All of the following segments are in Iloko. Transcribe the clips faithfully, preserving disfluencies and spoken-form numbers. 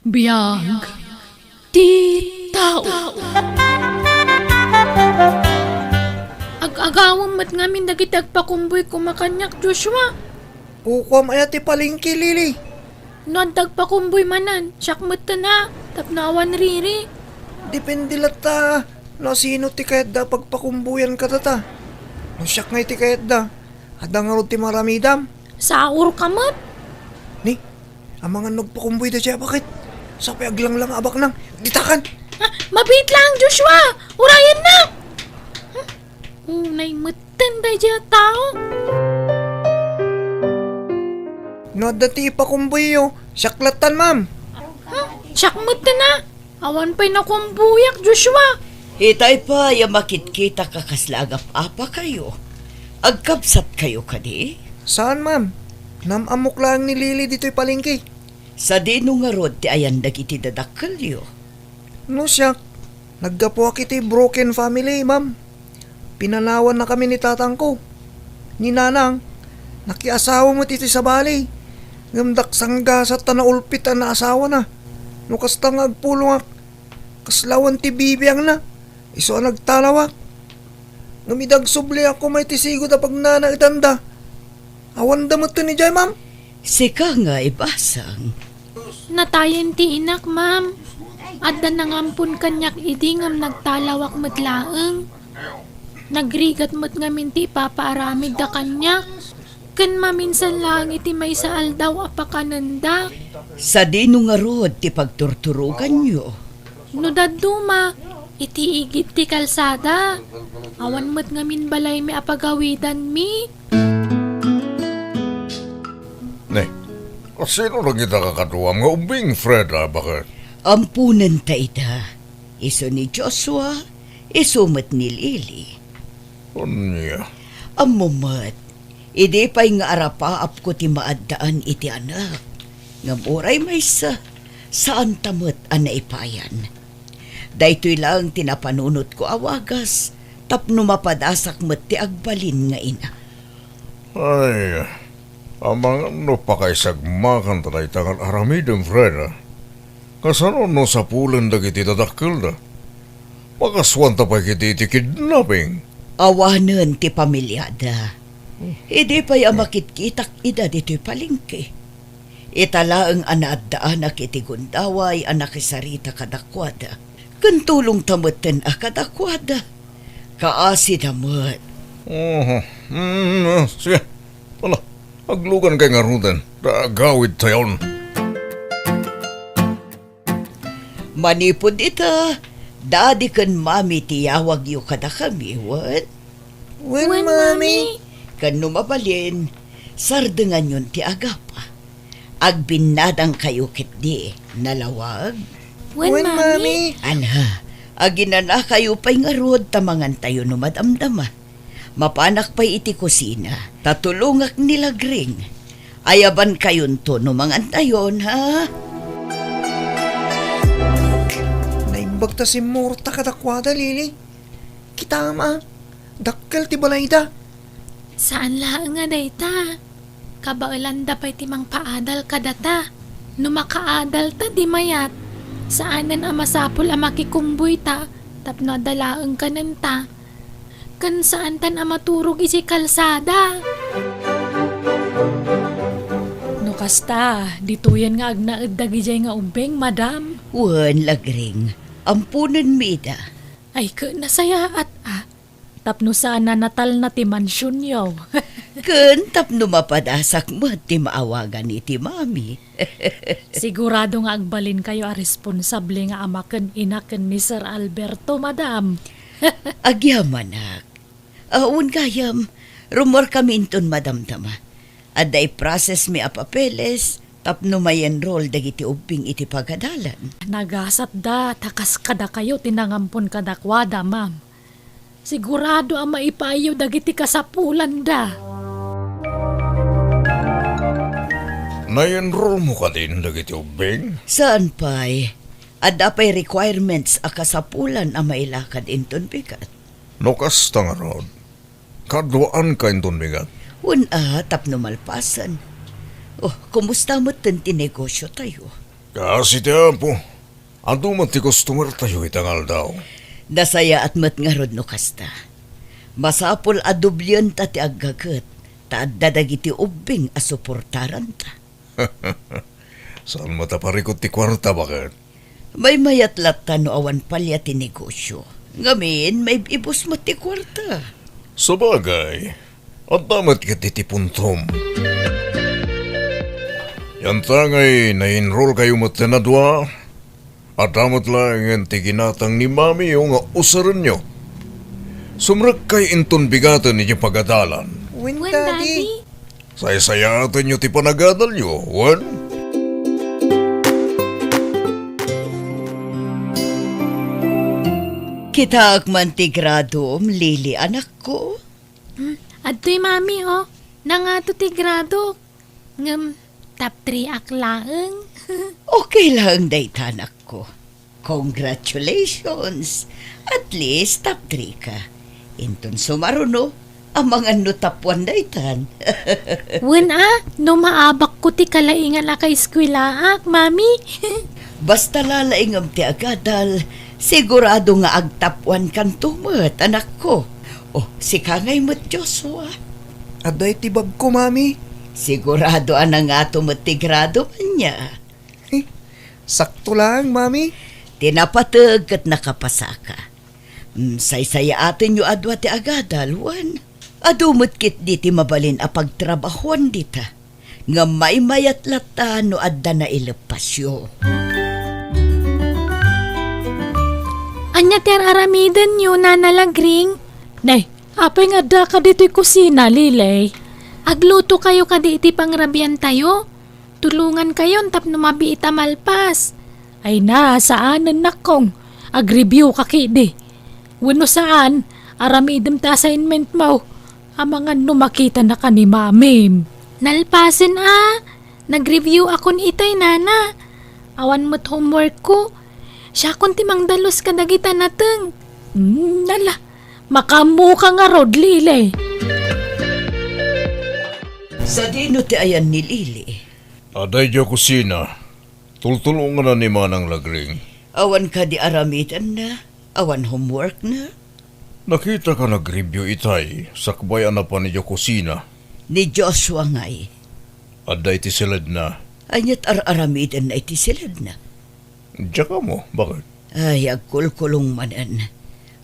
Biag ti tao. Ag-agawem met ngamin dagiti agpakumbuy koma kaniak, Joshua. Kukuam aya ti palengke, Lily? No adda agpakumbuy manen, siak metten a, tapno awan riri. Depende latta no sino ti kayatda a pagpakumbuyan kadata. No siak ngay ti kayatda, adda ngarud ti maaramidam. Saurka met? Ni, amangan no agpakumbuy daydiay a baket. Sapay aglanglang a baknang. Ditakan! Ah, mabiit laeng, Joshua! Urayennak! Hmm? Unay metten daydiay a tao. No adda ti ipakumbuyyo, siak lattan, ma'am. Hmm? Siak metten a. Awan pay nakumbuyak, Joshua. Itay pay a makitkitak a kasla agap-apakayo. Agkabsatkayo kadi? Saan, ma'am. Naam-ammok laeng ni Lily ditoy palengke. Sadino ngarud ti ayan dagiti dadakkelyo? No siak, naggapuak iti broken family, ma'am. Pinanawannakami ni tatangko. Ni nanang, nakiasawa met iti sabali. Ngem daksanggasat ta naulpit a naasawana. No kasta nga agpulongak, kasla awan ti bibiangna. Isu a nagtalawak. Ngem idi agsubliak koma iti sigud a pagnanaedanda, awanda metten idiay, ma'am. Sika nga ibasang. Natayen ti inak, ma'am. Adda nangampon kaniak idi ngem nagtalawak met laeng. Nagrigat met ngamin ti ipapaaramidda kaniak. Ken maminsan laeng iti maysa aldaw a pakanenda. Sadino ngarud ti pagturturoganyo? No dadduma, iti igid ti kalsada. Awan met ngamin balaymi a pagawidanmi. Ne, sino dagita kakaduam nga ubbing, Freda, baket? Amponenta ida. Isu ni Joshua, isu met ni Lily. Ania? Ammo met, idi pay nga arapaapko ti maaddaan iti anak, ngem uray maysa, saanta met a naipayan. Daytoy laeng ti napanunotko a wagas tapno mapadasak met ti agbalin nga ina. Ay, amangan no pakaisagmakanta dayta nga aramidem, Freda. Kasano no sapulen dagiti dadakkelda? Makasuanta pay ketdi iti kidnapping. Awanen ti pamiliada. Idi pay a makitkitak ida ditoy palengke, ita laeng a naaddaanak iti gundaway a nakisarita kadakuada. Ken tulongta metten a kadakuada. Kaasida met. Oho. Mm, sige. Ala, aglugan kay ngaruden. Ta agawidtayon. Manipud ita, Daddy ken Mami ti yawagyo kadakami, wen? Wen, Wen, Mami. Mami. Ken no mabalin, sardenganyon ti agapa. Agbinnadangkayo ketdi, nalawag? Wen, Wen, Mami. Mami. Ala, aginanakayo pay ngarud ta mangantayo no madamdama. Mapanak pay iti kusina, ta tulongak ni Lagring. Ayabankayonto no mangantayon, ha? Naimbag ta simmurota kadakuada, Lily. Kitam a, dakkel ti balayda. Saan laeng a dayta. Kabaelanda pay ti mangpaadal kadata. No makaadalta, di mayat. Saanen a masapul a makikumbuyta tapno adda laeng kanenta. Ken saantan a maturog iti kalsada. No kasta, ditoyen nga agnaed dagidiay nga ubbing, madam. Wen, Lagring. Amponenmi ida. Ay, ket nasayaat a. Tapno saan a natalna ti mansionyo. Ken tapno mapadasak met ti maawagan iti mami. Sigurado nga agbalinkayo a responsable nga ama ken ina ken ni Sir Alberto, madam. Agyamanak. Awan gayam, rummuarkami inton madamdama. Adda iprocessmi a papeles tapno ma-enroll dagiti ubbing iti pagadalan. Nagasatda ta kas kadakayo ti nangampon kadakuada, ma'am. Sigurado a maipaayyo dagiti kasapulanda. Na-enroll mo kadin dagiti ubbing? Saan pay? Adda pay requirements a kasapulan a mailakad inton bigat. No kasta ngarud, kaduaanka inton bigat? Wen a, tapno malpasen. Oh, kumusta metten ti negosyo tayo? Kaasi ti Apo, adu met ti customertayo ita nga aldaw. Nasayaat met ngarud no kasta. Masapul a doblienta ti aggaget, ta adda dagiti ubbing a suportaranta. Saan met a parikut ti kuarta, baket? Maymayat latta no awan palia ti negosyo. Ngamin, maib-ibus met ti kuarta. Sabagay, adda met ket iti puntom. Yantangay na-enroll kayo met a dua, adda met laengen ti ginatang ni mamiyo nga usarenyo. Sumrekkay inton bigaten iti pagadalan. Wen, Wen, Daddy. Daddy. Saysayaatenyo ti panagadalyo, wen? Kitaek man ti gradom, Lily, anakko. Hmm, adtoy, Mami, oh. Nangato ti gradok. Ngem, top three ak laeng. Okay laeng dayta, anakko. Congratulations! At least, top three ka. Inton sumaruno, amangan no top one daytan. Wen a, no maabakko ti kalaingan a kaeskuelaak, Mami. Basta lalaingem ti agadal, sigurado nga ag-top one kanto met, anakko. O, sika ngay met, Joshua. Adda iti bagko, Mami. Sigurado a nangato met ti grado, ania? Eh, sakto laeng, Mami. Ti napateg ket nakapasaka. Mm, saysayaatenyo a dua ti agadal, wen? Adu met ketdi ti mabalin a pagtrabahuan dita. Ngem maymayat latta no adda naileppasyo. Ania ti ar-aramidenyo, Nana Lagring? Nay, apay nga addaka ditoy kusina, Lily? Aglutokayo kadi iti pangrabiantayo? Tulongankayon tapno mabiit a malpas. Ay na, saanen, nakkong. Agreview ka ketdi. Wenno saan, aramidem ti assignment mo. Amangan no makitanaka ni Mamim. Nalpasen a. Nagreview akon itay, Nana. Awan met homework ko. Siakon ti mangdalus kadagita nateng. Hmm, nala. Makaammoka ngarud, Lily. Sadino ti ayan ni Lily? Adda idiay kusina. Tultulonganna ni Manang Lagring. Awan kadi aramidenna? Awan homeworkna? Nakitaka nagreview itay, sakbay a napan idiay kusina. Ni Joshua ngay? Adda iti siledna. Ania't ar-aramidenna iti siledna? Diak ammo, baket? Ay, agkulkulong manen.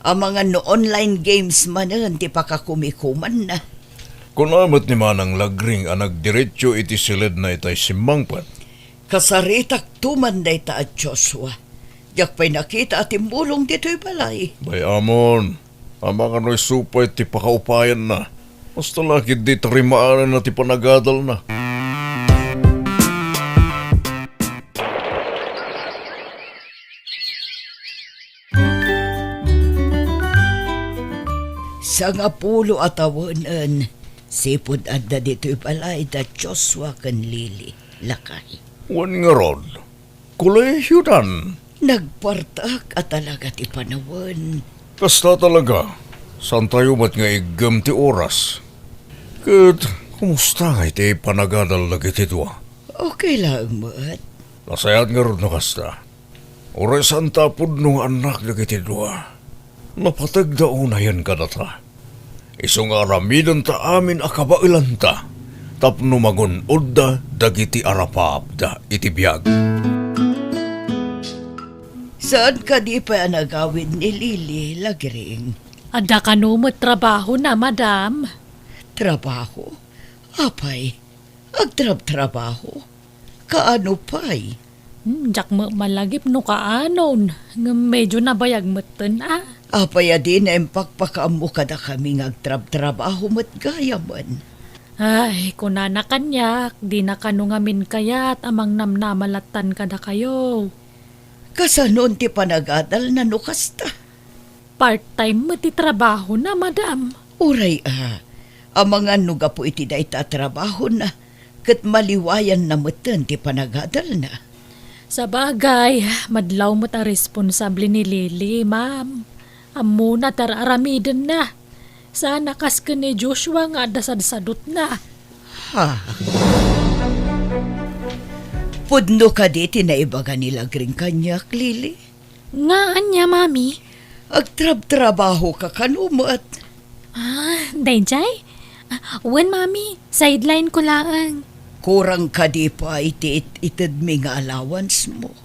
Amangan no online games manen ti pakakumikumanna. Kuna met ni Manang Lagring a nagdiretso iti siledna itay simmangpet. Kasaritakto man dayta a Joshua. Diak pay nakita a timmulong ditoy balay. Bay-amon, amangan no isu pay ti pakaupayanna. Basta la ketdi tarimaananna ti panagadalna. Sangapulo a tawenen, sipud adda ditoy balay da Joshua ken Lily, lakay. Wen ngarud, kolehiyodan. Nagpartak a talaga ti panawen. Kasta talaga, saantayo met nga iggem ti oras. Ket, kumusta ngay ti panagadal dagiti dua? Okay laeng met. Nasayaat ngarud no kasta. Uray saanta a pudno nga annak dagiti dua, napategda unayen kadata. Isu nga aramidenta amin a kabaelanta tapno magun-odda dagiti arapaapda iti biag. Saan kadi pay a nagawid ni Lily, Lagring? Adda kano met trabahona, madam? Trabaho? Apay, agtrabtrabaho? Kaano pay? Hmm, diak met malagip no kaanon, ngem medyo nabayag metten a. Apay a dina impakpakaammo kadakami nga agtrabtrabaho met gayamen? Ay, kunana kaniak, dina kano ngamin kayat a mangnamnama lattan kadakayo. Kasanon ti panagadalna no kasta? Part-time met ti trabahona, madam. Uray a, amangan no gapu iti dayta a trabahona, ket maliwayanna metten ti panagadalna. Sabagay, madlaw met a responsable ni Lily, ma'am. Ammona ti ar-aramidenna. Saan a kas ken ni Joshua nga adda sadsadutna. Ha? Pudno kadi ti naibaga ni Lagring kaniak, Lily? Nga ania, Mami? Agtrabtrabaho ka kano met? Ah, daydiay? Ah, wen, Mami. Sideline ko laeng. Kurang kadi pay ti it-itedmi nga allowance mo?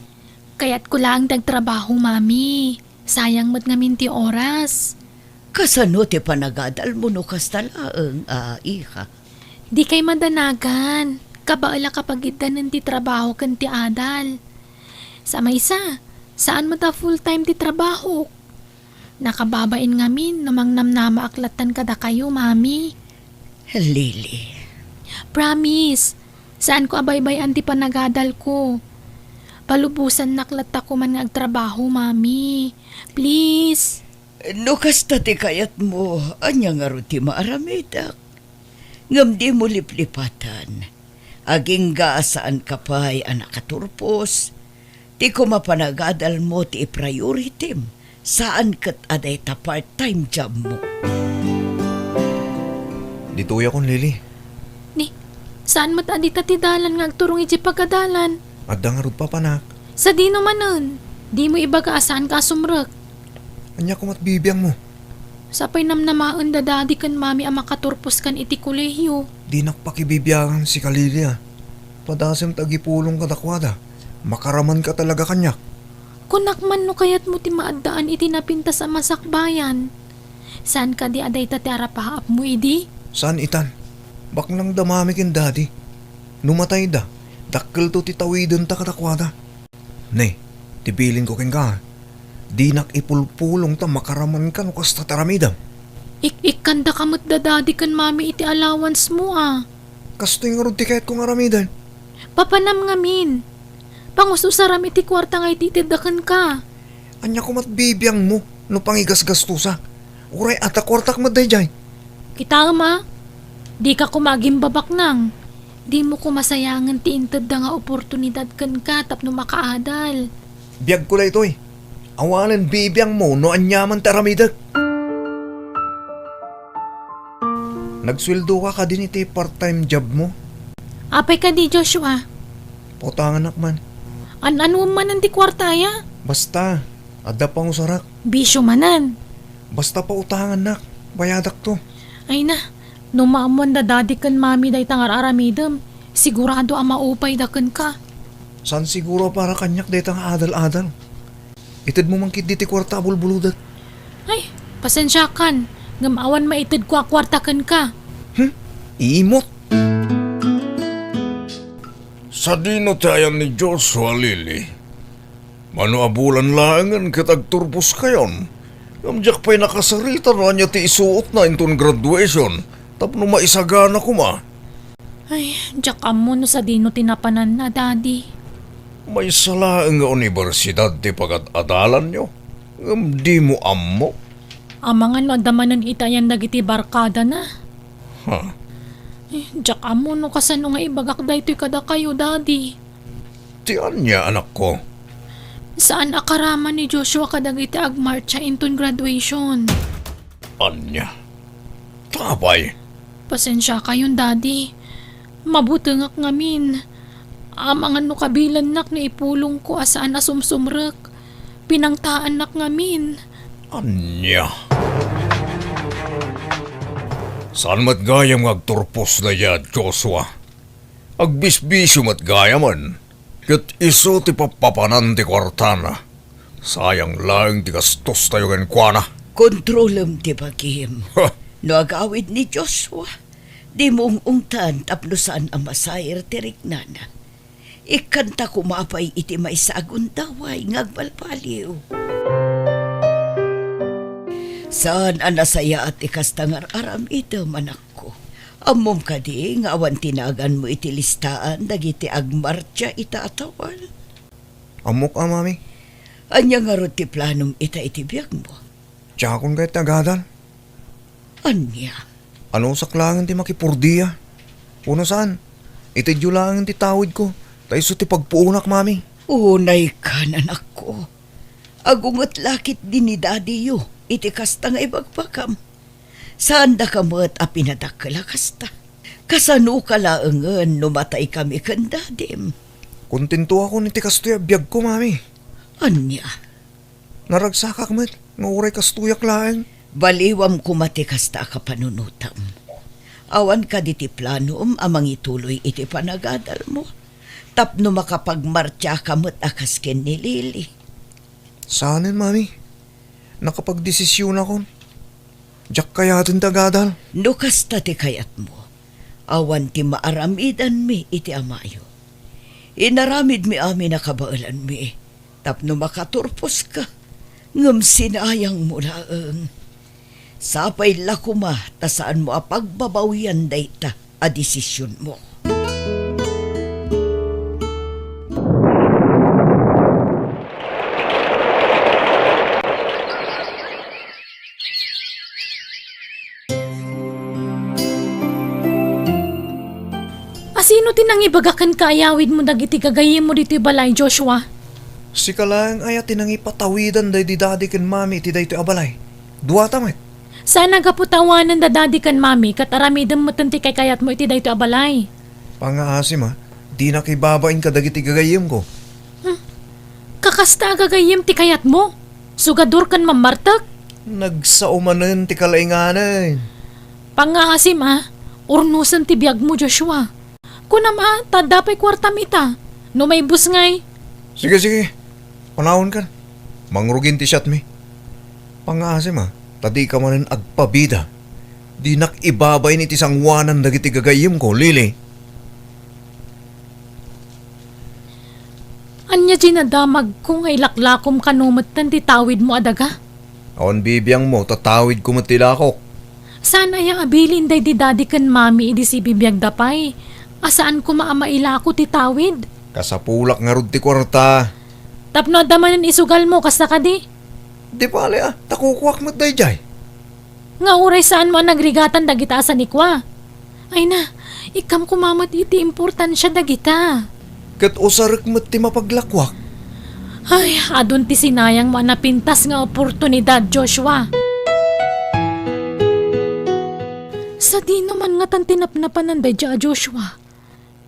Kayatko laeng ti agtrabaho, Mami. Sayang met ngamin ti oras. Kasano ti panagadalmo no kasta laeng a iha? Dikay madanagan. Kabaelak a pagiddanen ti trabaho ken ti adal. Sa maysa, saan met a full-time ti trabahok. Nakababain ngamin no mangnamnamaak lattan kadakayo, Mami. Lily. Promise, saanko a baybay-an ti panagadalko. Palubosannak latta koman nga agtrabaho, Mami. Please. No kasta ti kayatmo, ania ngarud ti maaramidek? Ngem dimo liplipatan. Agingga a saanka pay a nakaturpos, ti koma panagadalmo ti iprioritim, saan ket a dayta part-time jobmo. Ditoyakon, Lily. Ni, saan met a dita ti dalan nga agturong idiay pagadalan? Adda ngarud papanak. Sadino manen? Dimo ibaga a saanka a sumrek. Ania koma't bibiangmo? Sapay namnamaen da Daddy ken Mami a makaturpos kan iti kolehiyo. Dinak pakibibiangan sika, Lily, a. Padasem ta agipulong kadakuada. Makaramanka talaga kaniak. Kunak man no kayatmo ti maaddaan iti napintas a masakbayan. Saan kadi a dayta ti arapaapmo idi? Saan itan. Baknang da Mami ken Daddy. No matayda, dakkelto ti tawidenta kadakuada. Ne, ti bilinko kenka, dinak ipulpulong ta makaramanka no kasta ti aramidem. Ik-ikkandaka met da Daddy ken Mami iti allowance mo, a. Kastoy ngarud ti kayatko nga aramiden. Papanam ngamin. Pangususaram iti kuarta nga ititedda kenka. Ania koma't bibiangmo no pangigasgastosak? Uray adda kuartak met daydiay. Kitaem a, dika koma agimbabaknang. Dimo koma sayangen ti intedda nga oportunidad kenka tapno makaadal. Biagko daytoy. Awanen bibiangmo no aniaman ti aramidek. Nagsueldoka kadin iti part-time jobmo? Apay kadi, Joshua? Pautangannak man. An-anuem manen ti kuarta aya? Basta, adda pangusarak. Bisio manen. Basta pautangannak, bayadakto. Ay na, no maammoan da Daddy ken Mami dayta nga ar-aramidem, sigurado a maupayda kenka. Saan siguro a para kaniak dayta nga adal-adal? Itedmo man ketdi ti kuarta a bulbulodek. Ay, pasensiakan, ngem awan maitedko a kuarta kenka. Hmm? Imot? Sadino ti ayan ni Joshua, Lily? Mano a bulan laengen ket agturposkayon. Ngem diak pay nakasarita no ania ti isuotna inton graduation tapno maisagana koma. Ay, diak ammo no sadino ti napananna, Daddy. Maysa laeng nga unibersidad ti pagad-adalanyo, ngem dimo ammo? Amangan no adda manen itayan dagiti barkadana. Ha? Eh, diak ammo no kasano nga ibagak daytoy kadakayo, Daddy. Ti ania, anakko? Saan a karaman ni Joshua kadagiti agmartsa inton graduation. Ania? Tapay? Pasensiakayon, Daddy. Mabutengak ngamin. Amangan no kabilennak no ipulongko a saan a sumsumrek. Pinangtaannak ngamin. Ania? Saan met gayam nga agturpos daydiay a Joshua? Agbisbisio met gayamen, ket isu ti pappapanan ti kuartana. Sayang laeng ti gastostayo kenkuana. Kontrolem ti bagim. Ha! No agawid ni Joshua, dimo ung-ungtan tapno saan a masair ti riknana. Ikkanta koma pay iti maysa a gundaway nga agbalbaliw. Saan a nasayaat ti kasta nga ar-aramidem, anakko. Ammom kadi nga awan ti naganmo iti listaan dagiti agmartsa ita a tawal? Ammok a, Mami. Ania ngarud ti planom ita iti biagmo? Diakon kayat ti agadal. Ania? Anusak laengen ti makipurdia. Wenno saan, itedyo laengen ti tawidko, ta isu ti pagpuonak, Mami. Unaykan, anakko. Agunget la ketdi ni Daddy-yo iti kasta nga ibagbagam. Saandaka met a pinadakkel a kasta. Kasanoka laengen no mataykami ken Dadim? Kontentoakon iti kastoy a biagko, Mami. Ania? Naragsakak met nga uray kastoyak laeng. Baliwam koma ti kasta a kapanunotam. Awan kadi ti planom a mangituloy iti panagadalmo tapno makapagmartiaka met a kas ken ni Lily? Saanen, Mami. Nakapagdesisionakon. Diak kayaten ti agadal. No kasta ti kayatmo, awan ti maaramidanmi iti amayo. Inaramidmi amin a kabaelanmi tapno makaturposka, ngem sinayangmo laeng. Sapay la koma ta saanmo a pagbabawian dayta a desisionmo. Asino ti nangibaga ken kaayawidmo dagiti gagayyemmo ditoy balay, Joshua? Sika laeng aya ti nangipatawidan daydi dadi ken mami iti daytoy a balay? Duata met. Saan a gapu ta awanen da dadi ken mami ket aramidem metten ti kaykayatmo iti daytoy a balay. Pangngaasim a, dinak ibabain kadagiti gagayyemko. Hmm. Kakasta a gagayyem ti kayatmo? Sugador ken mammartek? Nagsao manen ti kalainganen. Pangngaasim a, urnosen ti biagmo, Joshua. Kunam a, ta adda pay kuartam ita. No maibus ngay. Sige, sige. Panawankan. Mangrugin ti siatmi. Pangngaasim a, ta dika manen agpabida. Dinak ibabain iti sangoanan dagiti gagayyemko, Lily. Ania ti nadamagko nga ilaklakom kano metten ti tawidmo a daga? Awan bibiangmo, tatawidko met ti ilakok. Saan aya a bilin daydi dadi ken mami idi sibibiagda pay a saan koma a mailako ti tawid? Kasapulak ngarud ti kuarta. Tapno adda manen isugalmo, kasta kadi? Di bale a, ta kukuak met daydiay. Nga uray saanmo a nagrigatan dagita a sanikua. Ay na, ikkam koma met iti importansia dagita. Ket usarek met ti mapaglakuak. Ay, adun ti sinayangmo a napintas nga oportunidad, Joshua. Sadino man ngatan ti napnapanan daydiay a Joshua?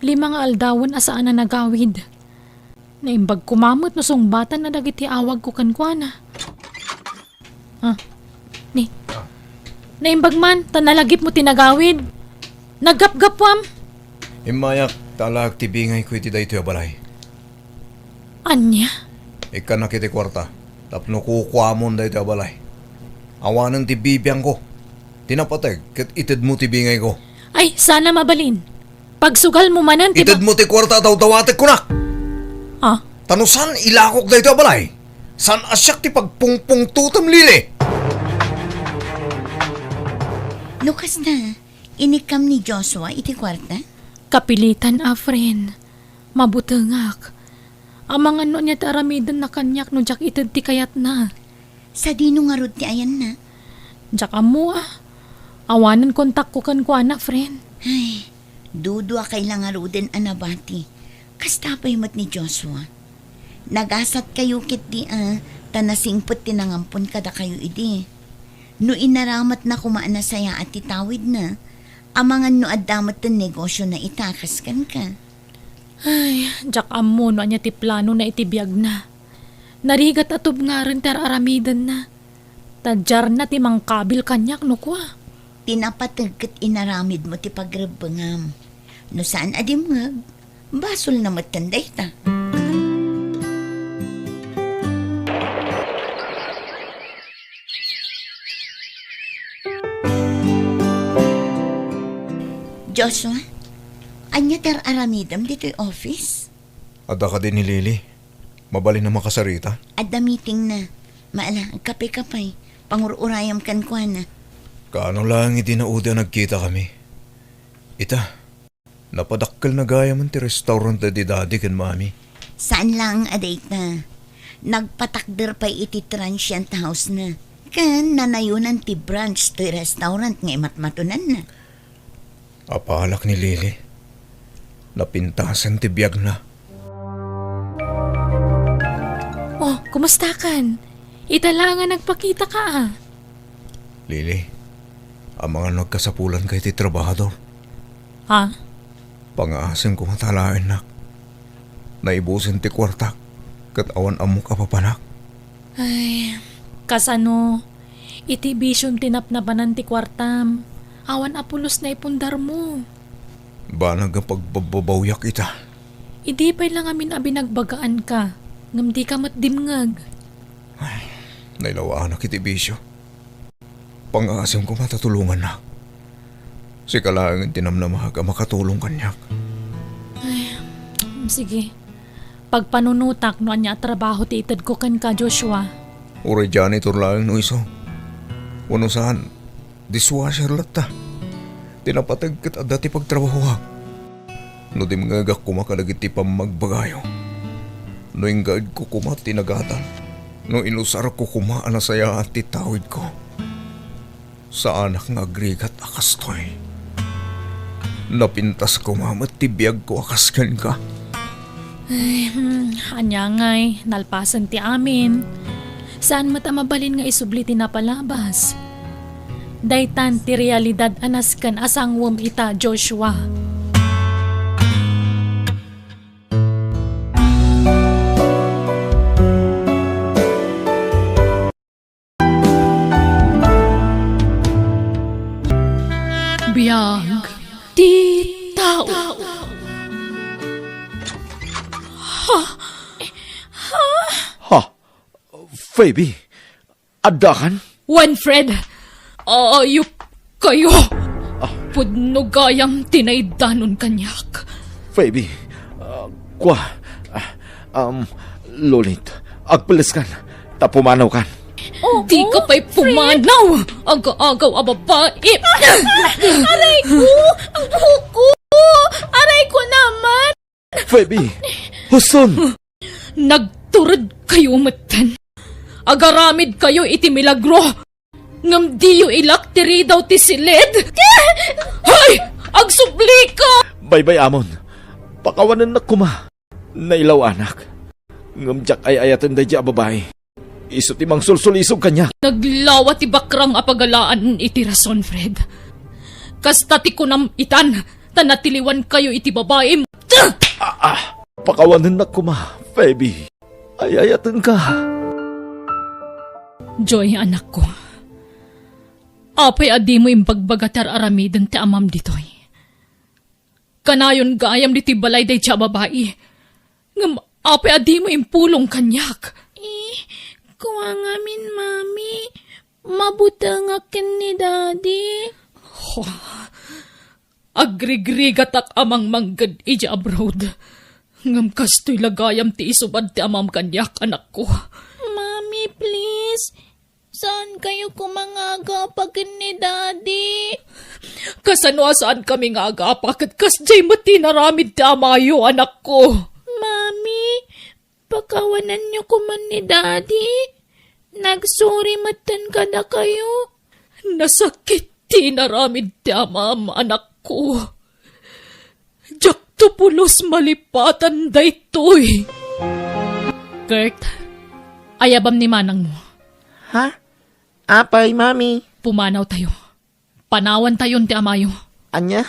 Lima nga aldawen a saan a nagawid. Naimbag koma met no sungbatanna dagiti awagko kenkuana. Ah, ni. Naimbag man, ta nalagipmo ti nagawid. Naggapgapuam. Immayak, ta alaek ti bingayko iti daytoy a balay. Ania? Ikkanak iti kuarta, tapno kukuamon daytoy a balay. Awanen ti bibiangko. Ti napateg, ket itedmo ti bingayko. Ay, saan a mabalin. Pagsugalmo manen ti ba- Itedmo ti kuarta a dawdawatek, kunak! Ah? Ta no saan ilakok daytoy a balay, saan a siak ti pagpungpungtotem, Lily! No kasta, inikkam ni Joshua iti kuarta? Kapilitan a, friend. Mabutengak. Amangan no ania ti aramidenna kaniak no diak ited ti kayatna. Sadino ngarud ti ayanna? Diak ammo a. Awanen kontakko kenkuana, friend. Ay, duduakay la ngaruden a nabati. Kasta pay met ni Joshua. Nagasatkayo ketdi a, ta nasingpet ti nangampon kadakayo idi. No inaramatna koma a nasayaat ti tawidna, amangan no adda met ti negosiona ita kas kenka. Ay, diak ammo no ania ti planona iti biagna. Narigat a tubngaren ti ar-aramidenna. Ta diarna ti mangkabil kaniak no kua. Ti napateg ket inaramidmo ti pagrebbengam. No saan a dimngeg, basolna metten dayta. Joshua, ania ti ar-aramidem ditoy office? Adda kadi ni Lily? Mabalin a makasarita? Adda meetingna. Maala, agkapeka pay. Pangur-urayam kenkuana. Kaano laeng idi naudi a nagkitakami? Ita, napadakkelna gayamen ti restaurant daydi dadi ken mami. Saan laeng a dayta. Nagpatakder pay iti transient house-na. Ken nanayonan ti brunch toy restaurant nga imatmatonanna. Apalak ni Lily. Napintasen ti biagna. Oh, kumustakan? Ita la nga nagpakitaka, a. Lily, amangan no agkasapulanka iti trabahador. Ha? Pangngaasim koma ta alaennak. Naibusen ti kuartak, ket awan ammok a papanak. Ay, kasano? Iti bisiom ti napnapanan ti kuartam. Awan a pulos naipundarmo. Banag a pagbabbabawiak ita. Idi pay la ngamin a binagbagaanka, ngem dika met dimngeg. Ay, nailawaanak iti bisio. Pangngaasim koma ta tulongannak. Sika laengen ti namnamaak a makatulong kaniak. Ay, sige. Pagpanunotak no ania a trabaho ti itedko kenka, Joshua. Uray janitor laeng no isu. Wenno saan, dishwasher latta. Ti napateg ket adda ti pagtrabahoak. No dimngegak koma kadagiti pammagbagayo, no inggaedko koma ti nagatan, no inusarko koma a nasayaat ti tawidko, saanak nga agrigat a kastoy. Napintas koma met ti biagko a kas kenka. Ay, hmm, ania ngay, nalpasen ti amin. Saan met a mabalin nga isubli ti napalabas. Daytan ti realidad a nasken a sangwem ita, Joshua. Biag ti tao. Ha? Ha? Phoebe, addakan? Wen, Fred. Ayup kayo. Ah. Pudno gayam ti naidanon kaniak. Phoebe, ah, kua, ah, um, Lolit, agpelleskan, ta pumanawkan. Oo, Di ka pa'y Fred. Pumanaw! Aga-agaw a babae! Aray ko! Ang buhok ko! Aray ko naman! Phoebe! Huson! Nagtured kayo metten. Agaramid kayo iti milagro. Ngem diyo ilak ti ridaw ti silid. Hay! Agsublika! Baybay-amon. Pakawanennak koma. Nailaw-anak. Ngem diak ay-ayaten daydiay a babai. Isu ti mangsulsulisog kaniak. Naglawa ti bakrang a pagalaan iti rason, Fred. Kasta ti kunam itan, ta natiliwan kayo iti babaim. Ah, ah, pakawanennak koma, Phoebe. Ay-ayatenka. Joy, anakko. Apay a dimo imbagbaga ti ar-aramiden ti amam ditoy? Kanayon gayam ditoy balay daydiay a babai. Ngem apay a dimo impulong kaniak? Eh, kua ngamin, Mami. Mabutengak ken ni Daddy. Ho, agrigrigatak a mangmangged idiay abroad. Ngem kastoy la gayam ti isubad ti amam kaniak, anakko. Mami, please. Saan kayo koma nga agapaken ni Daddy? Kasano a saan kami nga agapa ket kasdiay met ti inaramid ti amayo, anakko? Mami, pakawananyo koma ni Daddy. Nagsuri metten kadakayo. Nasakit ti inaramid ti amam, anakko. Diakto pulos malipatan daytoy. Kurt, ayabam ni manangmo. Ha? Apay, Mami? Pumanaw tayo. Panawan tayon ti amayo. Ania?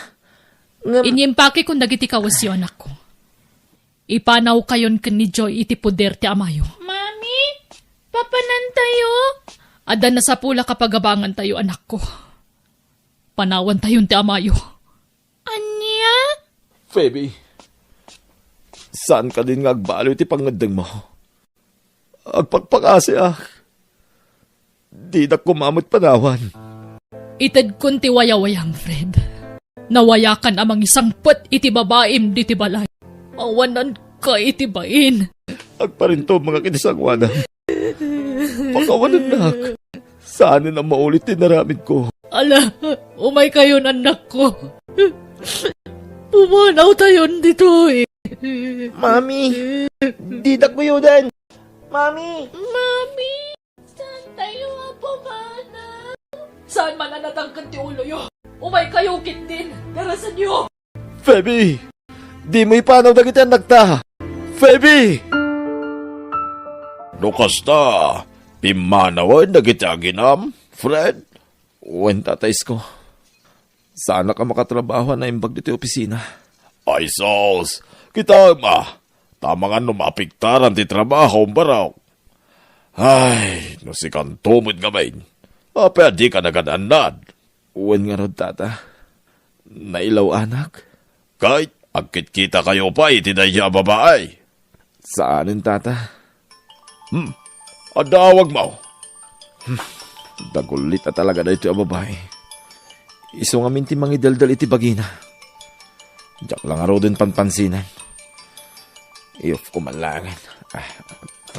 Ngem Inyimpakekon dagiti kawesyo, anakko. Ipanaw kayon ken ni Joy iti poder ti amayo. Mami, papanan tayo? Adda nasapulak a pagabangan tayo, anakko. Panawan tayon ti amayo. Ania? Phoebe, saan kadin nga agbaliw ti pangngeddengmo? Agpakpakasiak. Dinak koma met panawan. Itedkon ti wayawayam, Fred. Nawayakan a mangisangpet iti babaim ditoy balay. Awananka iti bain. Agparintubengak iti sangoanam. Pakawanennak. Saanen a maulit ti inaramidko. Ala, umay kayon, annakko. Pumanaw tayon ditoy. Mami, didak guyoden. Mami! Mami! Saan tayo a pumanaw? Saan man a natangken ti uloyo? Umay kayo ketdin. Darasenyo! Feby! Dimo ipanaw dagiti annakta! Feby! No kasta, pimmanawen dagiti aginam, Fred? Wen, Tatay Isko. Saanak a makatrabaho a naimbag ditoy opisina. Ay sus! Kitaem a! Amangan no maapektaran ti trabaho, barok. Ay, no sikanto met ngamin. Apay a dika nagan-annad? Wen ngarud, tata. Nailaw-anak. Ket agkitkitakayo pay iti daydiay a babai? Saanen, tata. Hmm. Adda awagmo. Hmm. Dagulit a talaga daytoy a babai. Isu ngamin ti mangideldel iti bagina. Diak la ngaruden panpansinen. Iyupko man laengen. Ah,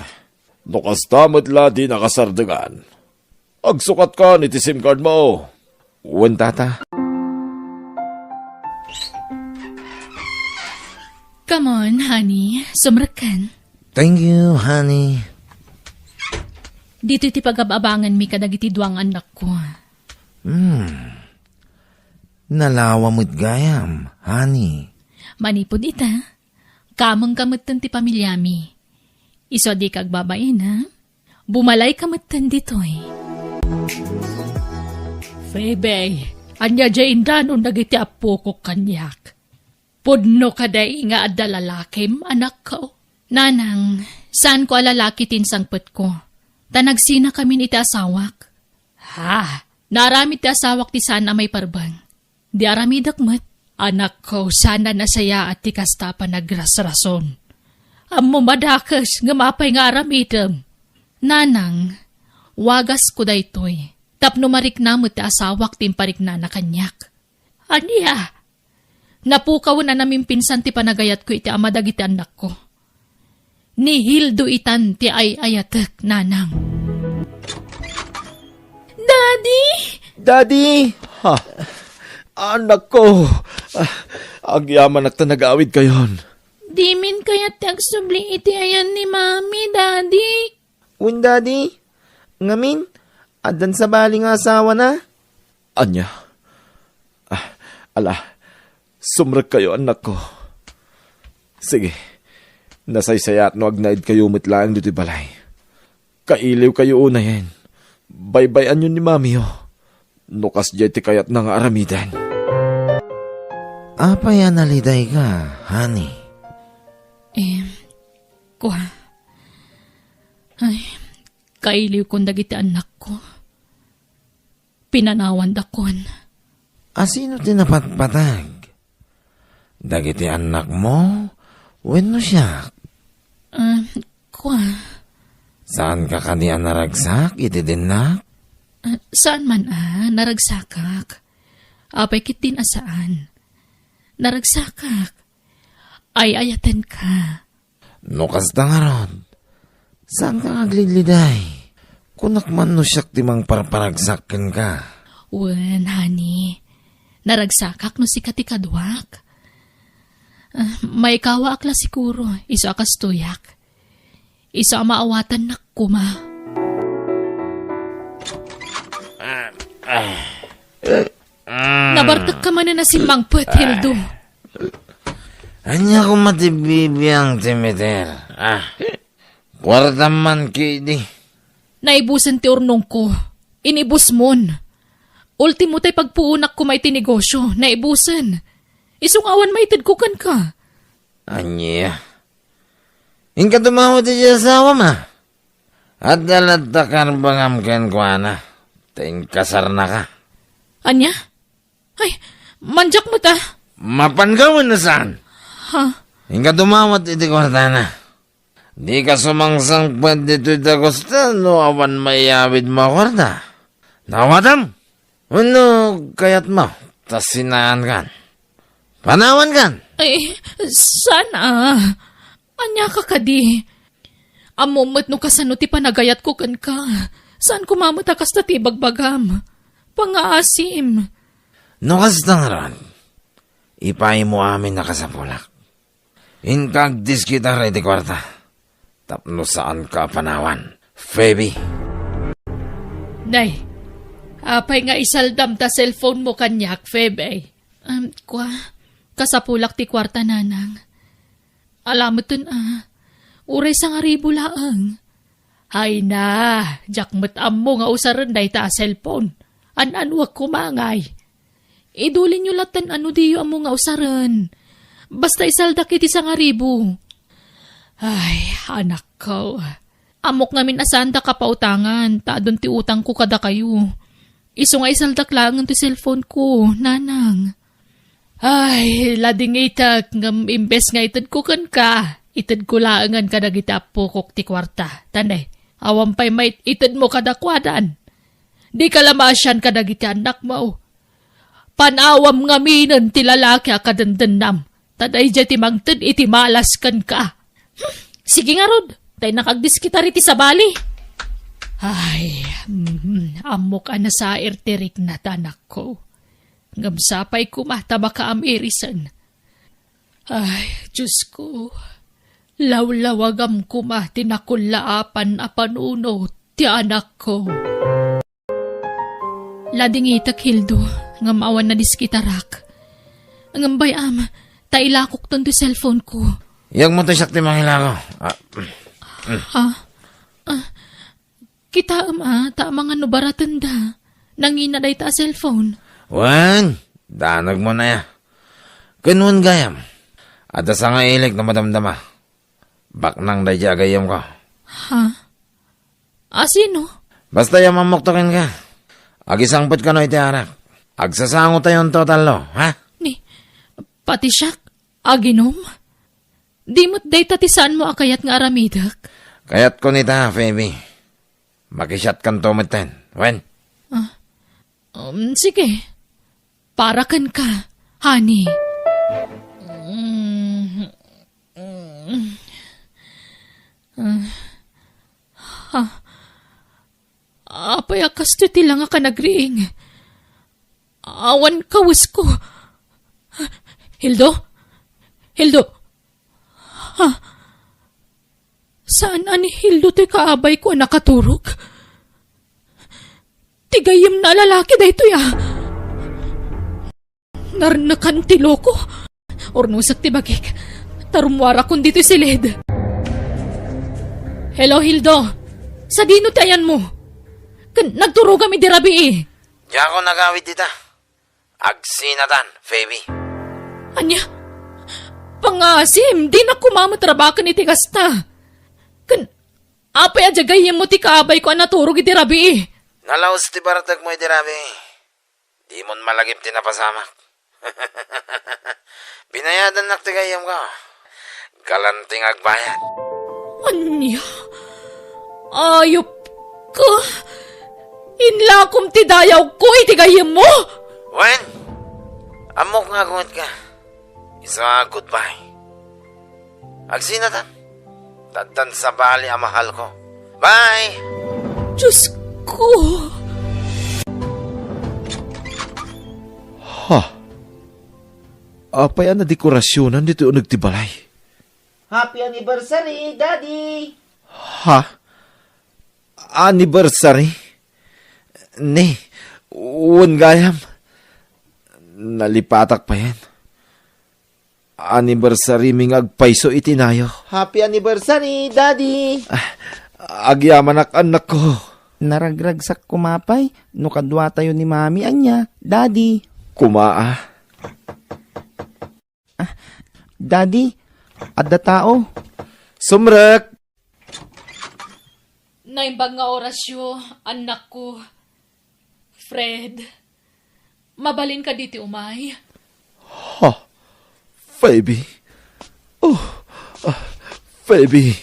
ah. No kasta met la ti nakasardengan, agsukatkan iti SIM card mo. Wen, tata. Come on, honey. Sumrekkan. Thank you, honey. Ditoy ti pagab-abanganmi kadagiti dua nga annakko. Hmm. Nalawa met gayam, honey. Manipud ita, kamengka metten ti pamiliami. Isu a dika agbabain, ha? Bumalayka metten ditoy. Phoebe, ania diay indanon dagiti appokok kaniak? Pudno kadi nga adda lalakim, anakko? Nanang, saanko a lalaki ti insangpetko. Ta nagsinakamin iti asawak. Ha? Naaramid ti asawak ti saan a maiparbeng. Di aramidek met. Anakko, saan a nasayaat ti kasta a panagrasrason. Ammom a dakes, ngem apay nga aramidem? Nanang, wagasko daytoy. Tapno marikna met ti asawak ti impariknana kaniak. Ania? Napukawen a namimpinsan ti panagayatko iti ama dagiti annakko. Ni Hildo itan ti ay-ayatek, nanang. Daddy! Daddy! Ha? Annakko! Ah, agyamanak ta nagawidkayon. Dimin kayat ti agsubli iti ayan ni Mami, Daddy? Wen, Daddy. Ngamin, addan sabali nga asawana? Ania? Ah, ala, sumrekkayo, annakko. Sige, nasaysayaat no agnaedkayo met laeng ditoy balay. Kailiwkayo unayen. Baybay-anyon ni Mamiyo. No kasdiay ti kayatna nga aramiden. Apay a nalidayka, honey? Em, kua. Ay, kailiwkon dagiti annakko. Pinanawandakon. A sino ti napatpateg? Dagiti annakmo wenno siak? Ah, kua. Saanka kadi a naragsak iti dinnak? Ah, saan man a naragsakak. Apay ketdin a saan. Naragsakak. Ay-ayatenka. No kasta ngarud, saanka nga aglidliday? Kunak man no siak ti mangparparagsak kenka. Wen, honey. Naragsakak no sika ti kaduak. Ah, maikawaak la siguro, isu a kastoyak. Isu a maawatannak koma. Ah, ah. Mm. Nabartekka manen a simmangpet, Hildo. Ania koma ti bibiang ti meter? Ah, kuartam man ketdi. Naibusen ti urnongko. Inibusmon. Ultimo tay pagpuonak koma iti negosio, naibusen. Isu nga awan maitedko kenka. Ania? Inka dumawat iti asawam a? Adda latta karbengam kenkuana, ta inkasarnaka. Ania? Ay, mandiak met a. Mapanka wenno saan? Ha? Inka dumawat iti kuartana. Dika sumangsangpet ditoy dagusta no awan maiyawidmo a kuarta. Nawatam? Wenno kayatmo ta sinaankan? Panawankan? Ay, saan a? Aniaka kadi? Ammom met no kasano ti panagayatko kenka. Saan koma met a kasta ti ibagbagam. Pangaasim. No kasta ngarud, ipaaymo amin a kasapulak. Inka agdiskitar iti kuarta tapno saanka a panawan, Phoebe. Nay, apay nga isaldam ta cellphone mo kaniak, Phoebe? Um, kua, kasapulak ti kuarta, nanang. Alameten a, uray sangaribu laeng. Hayna, diak met ammo nga usaren dayta a cellphone. An-anuak koma ngay. Idulinyo latta no diyo ammo nga usaren. Basta isaldak iti sangaribu. Ay, anakko. Ammok ngamin a saanda kapautangan, ta adun ti utangko kadakayo. Isu nga isaldak laengen ti cellphone ko, nanang. Ay, ladingitek, ngem imbes nga itedko kenka, itedko laengen kadagiti appokok ti kuarta. Tan, eh, awan pay mait-, itedmo kadakuadan. Dika la maasian kadagiti annakmo. Pan-awam ngaminen ti lalaki a kadendennam, ta daydiay ti mangted iti malas kenka. Hmm, sige ngarud, ta innak agdiskitar iti sabali. Ay, mm, ammok a nasair ti rikna ta anakko. Ngem sapay koma ta makaam-irisen. Ay, Diosko, lawlawagam koma ti nakullaapan a panunot ti anakko. Ladingitek, Hildo, ngem awan nadiskitarak. Ngem bay-am, ta ilakokton ti cellphone ko. Yagmo ti siak ti mangilako. Ah, Ha? Ah, kitaem a, ta amangan no baratenda. Nangina dayta a cellphone. Wen, danagmo na ya. Ken wen gayam, adda sangailik no madamdama. Baknang daydi a gayyemko. Ha? A sino? Basta ya mammokto kenka. Agisangpet kano iti arak. Agsasangotayon totallo, ha? Ni, pati siak, aginom? Di met dayta ti saanmo a kayat nga aramidek? Kayatko nita, Phoebe. Makisiatkanto metten. Wen? Ah, um, sige. Para kenka, honey. Mm, mm. Ah, ha? Apay a kastoy ti langak a nagriing? Awan kawesko. Hildo? Hildo? Ha? Saan a ni Hildo toy kaabayko a nakaturog? Ti gayyemna a lalaki daytoy a. Narnekan ti loko. Urnosek ti bagik, ta rummuarakon ditoy siled. Hello, Hildo. Sadino ti ayanmo? Ken nagturogam idi rabii. Diakon agawid dita. Agsinatan, Phoebe. Ania? Pangasim, dinak koma met rabaken iti kasta. Ken apay a diay gayyemmo ti kaabayko a naturog idi rabii? Nalaus ti bartekmo idi rabii. Dimon malagip ti napasamak. Binayadannak ti gayyemko. Galanti nga agbayad. Ania? Ayupka? Inlakom ti dayawko iti gayyemmo? Wen, ammok nga agungetka. Isu a goodbye. Agsinatan. Addan sabali a mahalko. Bye! Diosko! Ha? Apay a nadekorasionan ditoy uneg ti balay? Happy anniversary, Daddy! Ha? Anniversary? Ni, wen gayam. Nalipatak payen. Anniversary mi nga agpayso iti nayo. Happy anniversary, Daddy! Ah, agyamanak, annakko. Naragragsak koma pay no kaduatayo ni Mami, ania, Daddy? Koma, ah. Ah, Daddy, adda tao. Sumrek! Naimbag nga orasyo, annakko. Fred, mabalinka ditoy umay? Ha? Phoebe? Oh, ah, Phoebe.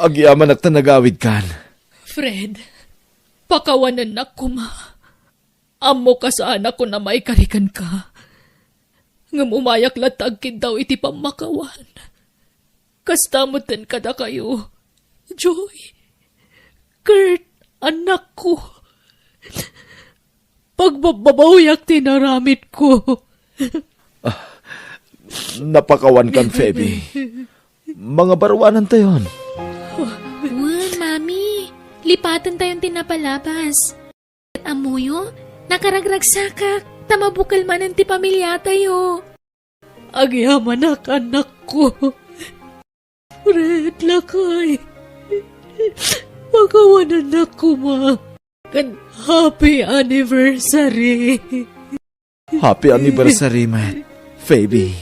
Agyamanak ta nagawidkan. Fred, pakawanennak koma. Ammok a saanakon a maikari kenka. Ngem umayak latta agkiddaw iti pammakawan. Kasta metten kadakayo, Joy, Kurt, annakko. Pagbabbabawiak ti inaramidko. Ah, napakawankan, Phoebe. Mangabaruanantayon. Wen, Mami, lipatentayon ti napalabas. Ammoyo, nakaragragsakak, ta mabukel manen ti pamiliatayo. Agyamanak, annakko. Fred, lakay. Pakawanennak koma. Ken happy anniversary. Happy anniversary met, Phoebe.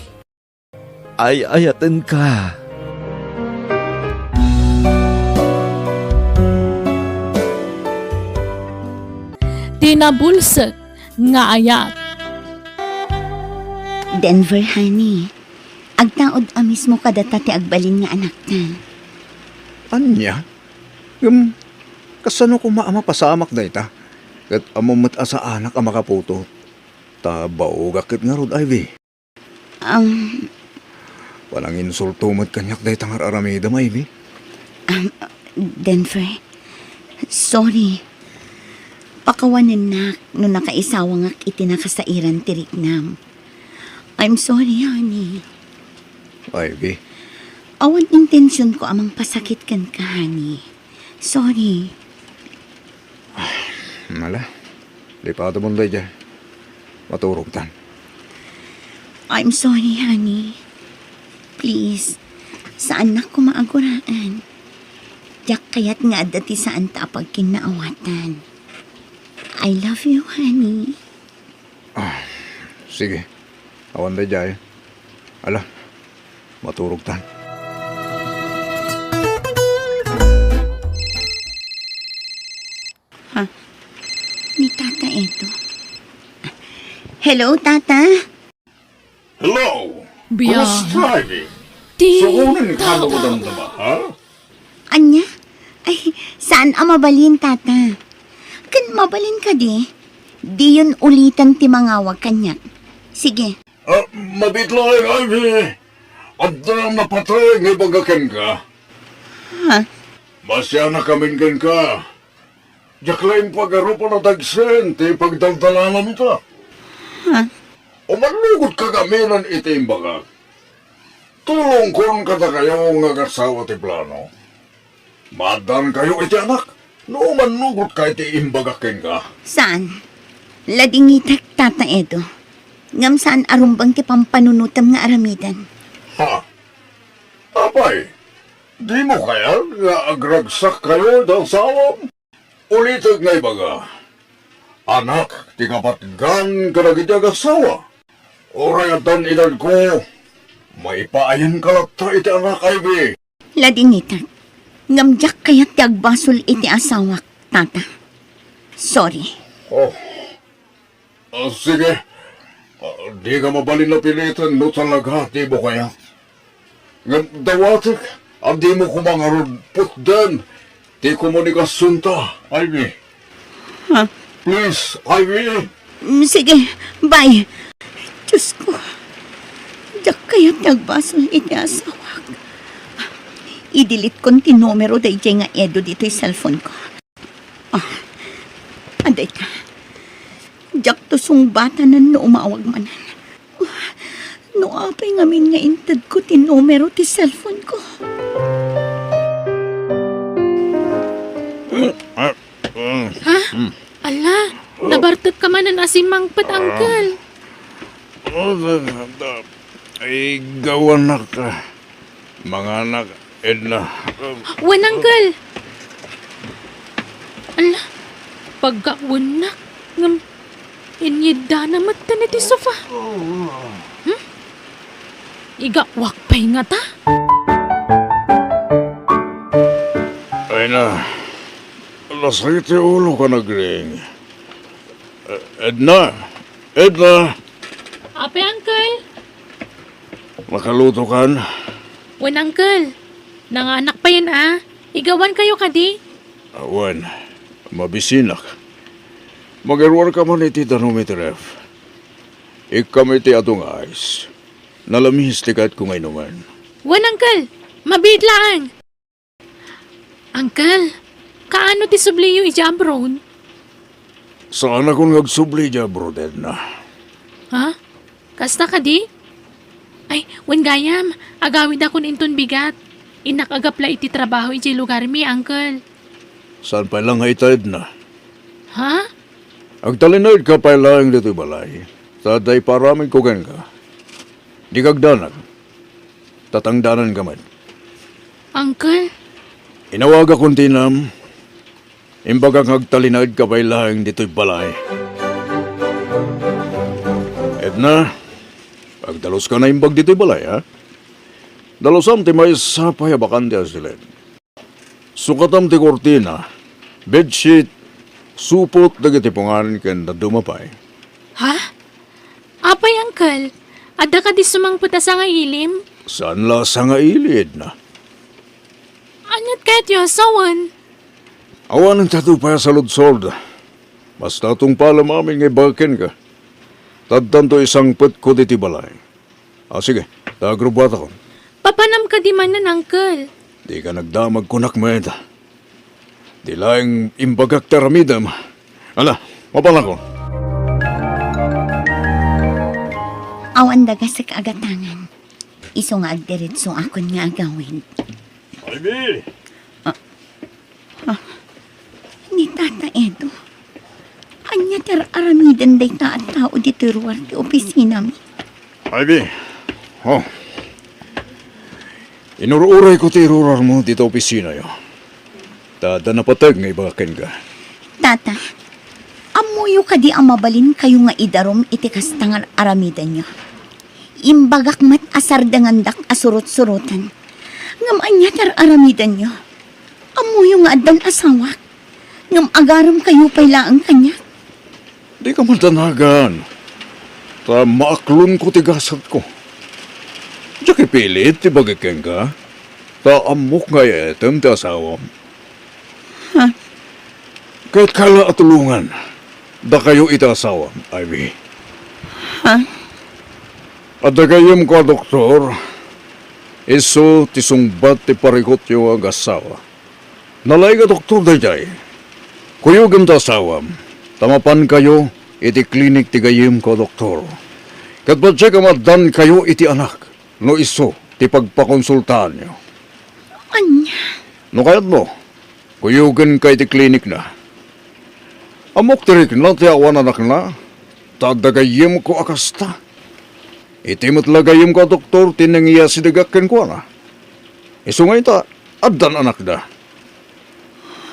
Ay-ayatenka. ti nabulsek nga ayat. Denver, honey, agtaud a mismo kadata ti agbalin nga anakta. Ania? Ngem, kasano koma a mapasamak dayta? Ket ammom met a saanak a makaputot. Ta baogak ket ngarud, Ivy. Um, Pananginsulto met kaniak dayta nga ar-aramidem, Ivy. Um, Denver, sorry. Pakawanennak no nakaisawangak iti nakasairan ti riknam. I'm sorry, honey. Ivy. Awan intensionko a mangpasakit kenka, honey. Sorry. Ala, lipatemon daydiay. Maturogtan. I'm sorry, honey. Please, saannak koma a guraen. Diak kayat nga adda ti saanta a pagkinnaawatan. I love you, honey. Ah, sige. Awan daydiay. Ala, maturogtan. Ha? Ni Tata Edo. Hello, Tata? Hello! Biag. Kumusta, Ivy? Ti Sukunen ka tata. Madamdama, ha? Ania? Ay, saan a mabalin, Tata? Ken mabalin kadi? Diyon ulitan ti mangawag kaniak. Sige. Ah, mabiit laeng, Ivy. Adda napateg nga ibaga kenka. Ha? Masianakamin kenka. Diak laeng pagarup a nadagsen ti pagdaldalananta. Ha? Umannugotka gaminan iti imbagak. Tulongkon kadakayo nga agassawa ti plano. Maaddaankayo iti anak no umannugotka iti imbagak kenka. Saan? Ladingitek, Tata Edo. Ngem saan a rumbeng ti pampanunotem nga aramiden. Ha? Apay, dimo kayat nga agragsakkayo iti asawam? Ulitek nga ibaga, anak ti kapatgan kadagiti agassawa. Uray addan edadko, maipaayanka latta iti anak, Ivy. Ladingitek, ngem diak kayat ti agbasol iti asawak, Tata. Sorry. Oh. Ah, sige. Ah, dika mabalin a piliten no talaga dimo kayat. Ngem dawatek a dimo koma ngarud putden ti komunikasionta, Ivy. Ha? Please, Ivy. Mm, sige, bye. Diyos ko, diak kayat ti agbasol iti asawak. I-delete kon ti numero daydiay nga Edo ditoy cellphone ko. Ah, adayta. Diakto sungbatanen no umawag manen. No apay ngamin nga intedko ti numero ti cellphone ko. Ha? Ala, nabartek ka manen a simmangpet, Uncle. Ay, gawanak. Manganak, Edna. Wen, Uncle. Ala, paggawennak, ngem inyiddana metten iti sofa. Hmm? Igawak pay ngata? Ay na, nasakit ti ulo ka nagring. Eh, Edna! Edna! Apay, Uncle? Nakalutokan? Wen, Uncle. Nanganak payen a. Igawan kayo kadi? Awan. Mabisinak. Magiruarka man iti danum iti ref. Ikkam iti adu nga ice. Nalamis ti kayatko nga inuman. Wen, Uncle. Mabiit laeng. Uncle, kaano ti subliyo idiay abroad? Saanakon nga agsubli idiay abroad, Edna. Ha? Kasta kadi? Ay, wen gayam, agawidakon inton bigat. Innak agapla iti trabaho idiay lugarmi, Uncle. Saan pay la nga ita, Edna? Ha? Agtalinaedka pay laeng ditoy balay, ta adda ipaaramidko kenka. Dika agdanag. Tatangdananka met. Uncle? Inawagakon ti inam. Imbagak nga agtalinaedka pay laeng ditoy balay. Edna, agdaluska naimbag ditoy balay, ha? Dalusam ti maysa pay a bakante a siled. Sukatam ti kurtina, bedsheet, Supot dagiti pungan ken dadduma pay. Ha? Apay, Uncle? Adda kadi sumangpet a sangailim? Saan la a sangailid na? Aniat kayatyo a sawen? Awanen tato pay a saludsod. Basta tungpalem amin nga ibaga kenka. Taddanto isangpetko ditoy balay. Ah, sige, ta agrubuatakon. Papanam kadi manen, Uncle? Dika nagdamag kunak met. Di laeng imbagak ti aramidem. Ala, mapanakon. Awan da gasek a gatangan. Isu nga agdiretso akon nga agawid. Ivy! Ah, ah, ni Tata Edo, ania ti ar-aramiden dayta a tao ditoy ruar ti opisinami? Ivy, oh. Inur-urayko ti irurarmo dita opisinayo. Ta adda napateg nga ibaga kenka. Tata, ammoyo kadi a mabalinkayo nga idarum iti kasta nga ar-aramidenyo? Imbagak met a sardengandak a surot-suroten. Ngem ania ti ar-aramidenyo? Ammoyo nga addan asawak, ngem agaremkayo pay laeng kaniak. Dika madanagan, ta maaklonko ti gasatko. Diak ipilit ti bagik kenka, ta ammok nga ay-ayatem ti asawam. Ha? Ket kayatko la a tulongan dakayo iti asawam, Ivy. Ha? Adda gayyemko a doktor, isu ti sungbat ti parikutyo nga agassawa. Nalaing a doktor daydiay. Kuyogem ti asawam, ta mapankayo iti klinik ti gayyemko a doktor. Ket patiek a maaddankayo iti anak no isu ti pagpakonsultaanyo. Ania? No kayatmo, kuyogenka iti klinikna. Ammok ti rikna ti awan anakna, ta adda gayyemko a kasta. Iti met la gayyemko a doktor ti nangiyasidegak kenkuana. Isu nga ita, addan anakda.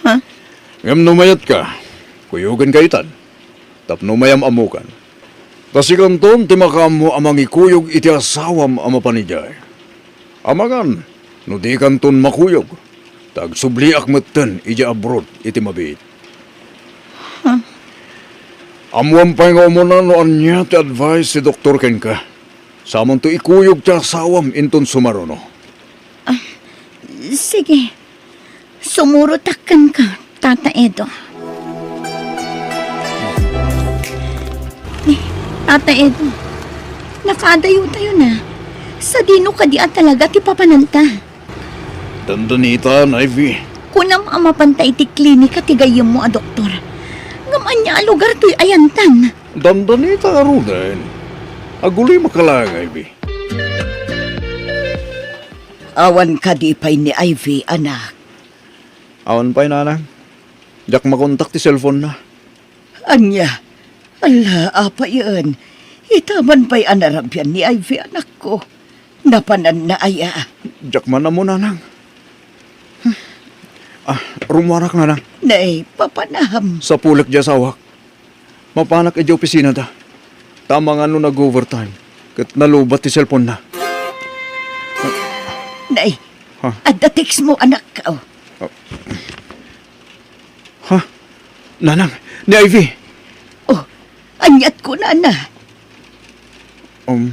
Ha? Ngem no mayatka, kuyogenka itan, tapno mayam-ammokan. Ta sikanton ti makaammo a mangikuyog iti asawam a mapan idiay. Amangan no dikanton makuyog, ta agsubliak metten idiay abroad iti mabiit. Huh? Ammoam pay nga umuna no ania ti advice ti doktor kenka. Samonto ikuyog ti asawam inton sumaruno. Ah, sige. Sumurotak kenka, Tata Edo. Ni, Tata Edo, nakaadayotayo na. Sadino kadi a talaga ti papananta? Dandanitan, Ivy. Kunam a mapanta iti klinika ti gayyemmo a doktor. Ngem ania a lugar toy ayantan? Dandanita ngaruden. Agulimaka laeng, Ivy. Awan kadi pay ni Ivy, anak? Awan pay, Nanang. Diak makontak ti cellphone-na. Ania? Ala, apayen. Ita man pay a narabian ni Ivy, anakko. Napananna aya? Diak man ammo, Nanang. Ah, rumuarak, Nanang. Nay, papanam. Sapulek di asawak. Mapanak idiay opisinada. Ta amangan no nag-overtime ket nalubat ti cellphone-na. Nay, ha? Adda text mo, anak. Oh. Ha? Nanang, ni Ivy. Oh, aniat kunana? Um,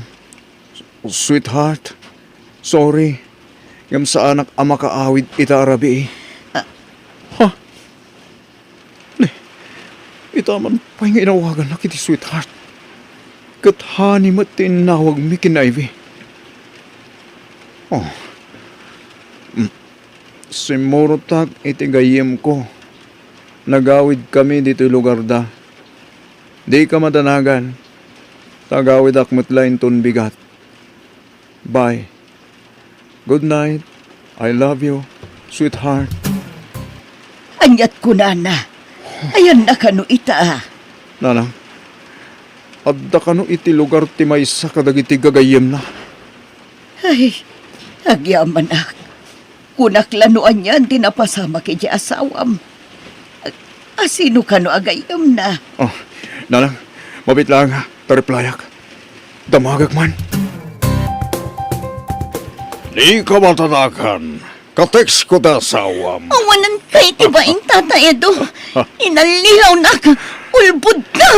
sweetheart, sorry. Ngem saanak a makaawid ita a rabii. Ah. Ha? Ni, ita man pay nga inawagannak iti sweetheart. Ket honey met ti innawagmi ken Ivy. Oh. Mm. Simmurotak iti gayyemko. Nagawidkami ditoy lugarda. Dika madanagan, ta agawidak met laeng ton bigat. Bye. Good night. I love you, sweetheart. Aniat kunana? Ayanna kano ita? Nanang, adda kano iti lugar ti maysa kadagiti gagayyemna? Ay, agyamanak. Kunak la no anian ti napasamak iti asawam. Asino kano a gayyemna? Oh, Nanang, mabiit laeng, ta replyak. Damagek man. Dika madanagan. Ka-text ko ta asawam. Awanan kay ti baing, Tata Edo. Inallilawnak. Ulbodka.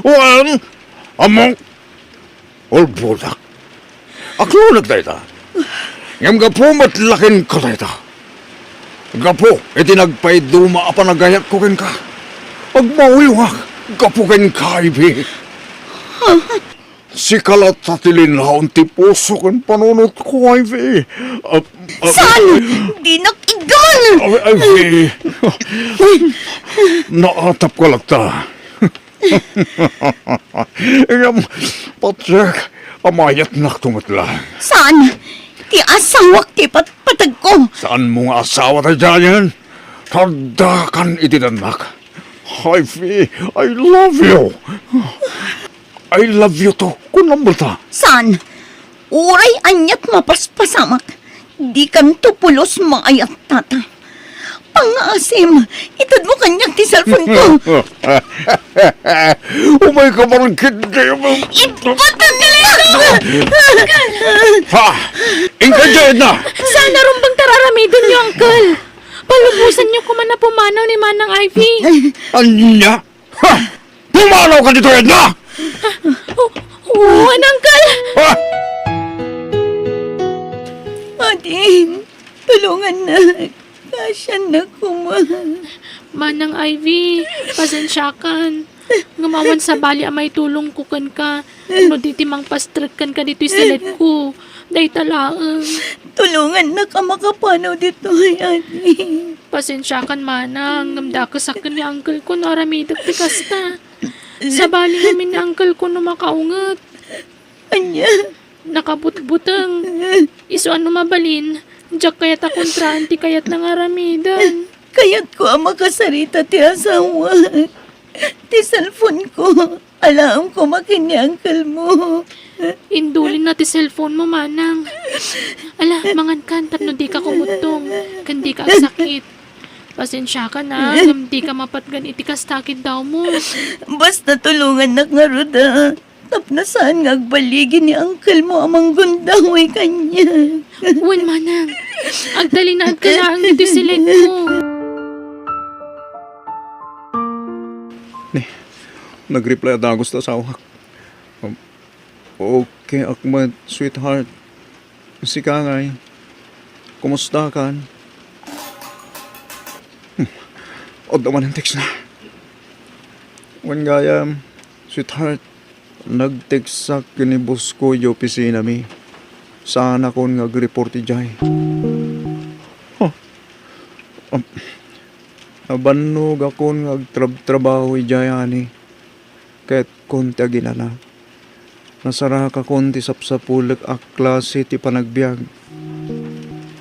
Wen, ammok, ulbodak. Aklonek dayta. Ngem gapu met la kenka dayta. Gapu iti nagpaiduma a panagayatko kenka, agmauyongak gapu kenka, Ivy. Sika latta ti linaon ti puso ken panunotko, Ivy. Ah, ah, Saan? Dinak iggaman! Ay, Ivy. Naatapka latta. Ngem, Patrick, amayatnakto met la. Saan? Ti asawak ti patpatagko. Saanmo nga asawa daydiayen? Addakan iti dannak. Ivy, I love you. I love you too. Kunam ta. Saan? Uray aniat mapaspasamak, dikanto pulos maayat, Tata. Pangngaasim, itedmo kaniak ti cellphone ko. Umayka man ketdi. Ibatan nila! Ha? Inka dayta! Saan a rumbeng ti ar-aramidenyo, Uncle? Palubosanyo koma a pumanaw ni Manang Ivy. Ania? Ha? Pumanawka ditoy, Edna! O, o, Uncle! Ha? Ading, tulongannak. Kaasiannak koma. Manang Ivy, pasensiakan. Ngem awan sabali a maitulongko kenka no di ti mangpastrek kenka ditoy siletko. Dayta laeng. Tulongannak a makapanaw ditoy, Adi. Pasensiakan, Manang, ngem dakesak ken ni uncle ko no aramidek ti kasta. Sabali ngamin ni uncle ko no makaunget. Ania? Nakabutbuteng. Isu a no mabalin, diak kayat a kontraan ti kayatna nga aramiden. Kayatko a makasarita ti asawak. Ti cellphone ko, alaem koma ken ni uncle mo. Indulinna ti cellphone mo, Manang. Ala, mangankan tapno dika kumuttong, ken dika agsakit. Pasensiakan a, ngem dika mapatgan iti kasta a kiddawmo. Basta tulongannak ngarud a. Tapno saan nga agbaligi ni uncle mo a manggundaway kaniak. Wen, Manang. Agtalinaedka laeng iti siletko. Ni, nag-reply a dagus ti asawak. Um, okay ak met, sweetheart. Sika ngay, kumustakan? Hmm, adda manen text na. Wen gayam, sweetheart, nag-textak ken ni boss ko idiay opisinami. Saanakon nga agreport idiay. Huh. Am-, nabannogakon nga agtrabtrabaho idiay, ani. Kayatkon ti aginana. Nasarakakon ti sapsapulek a klase ti panagbiag.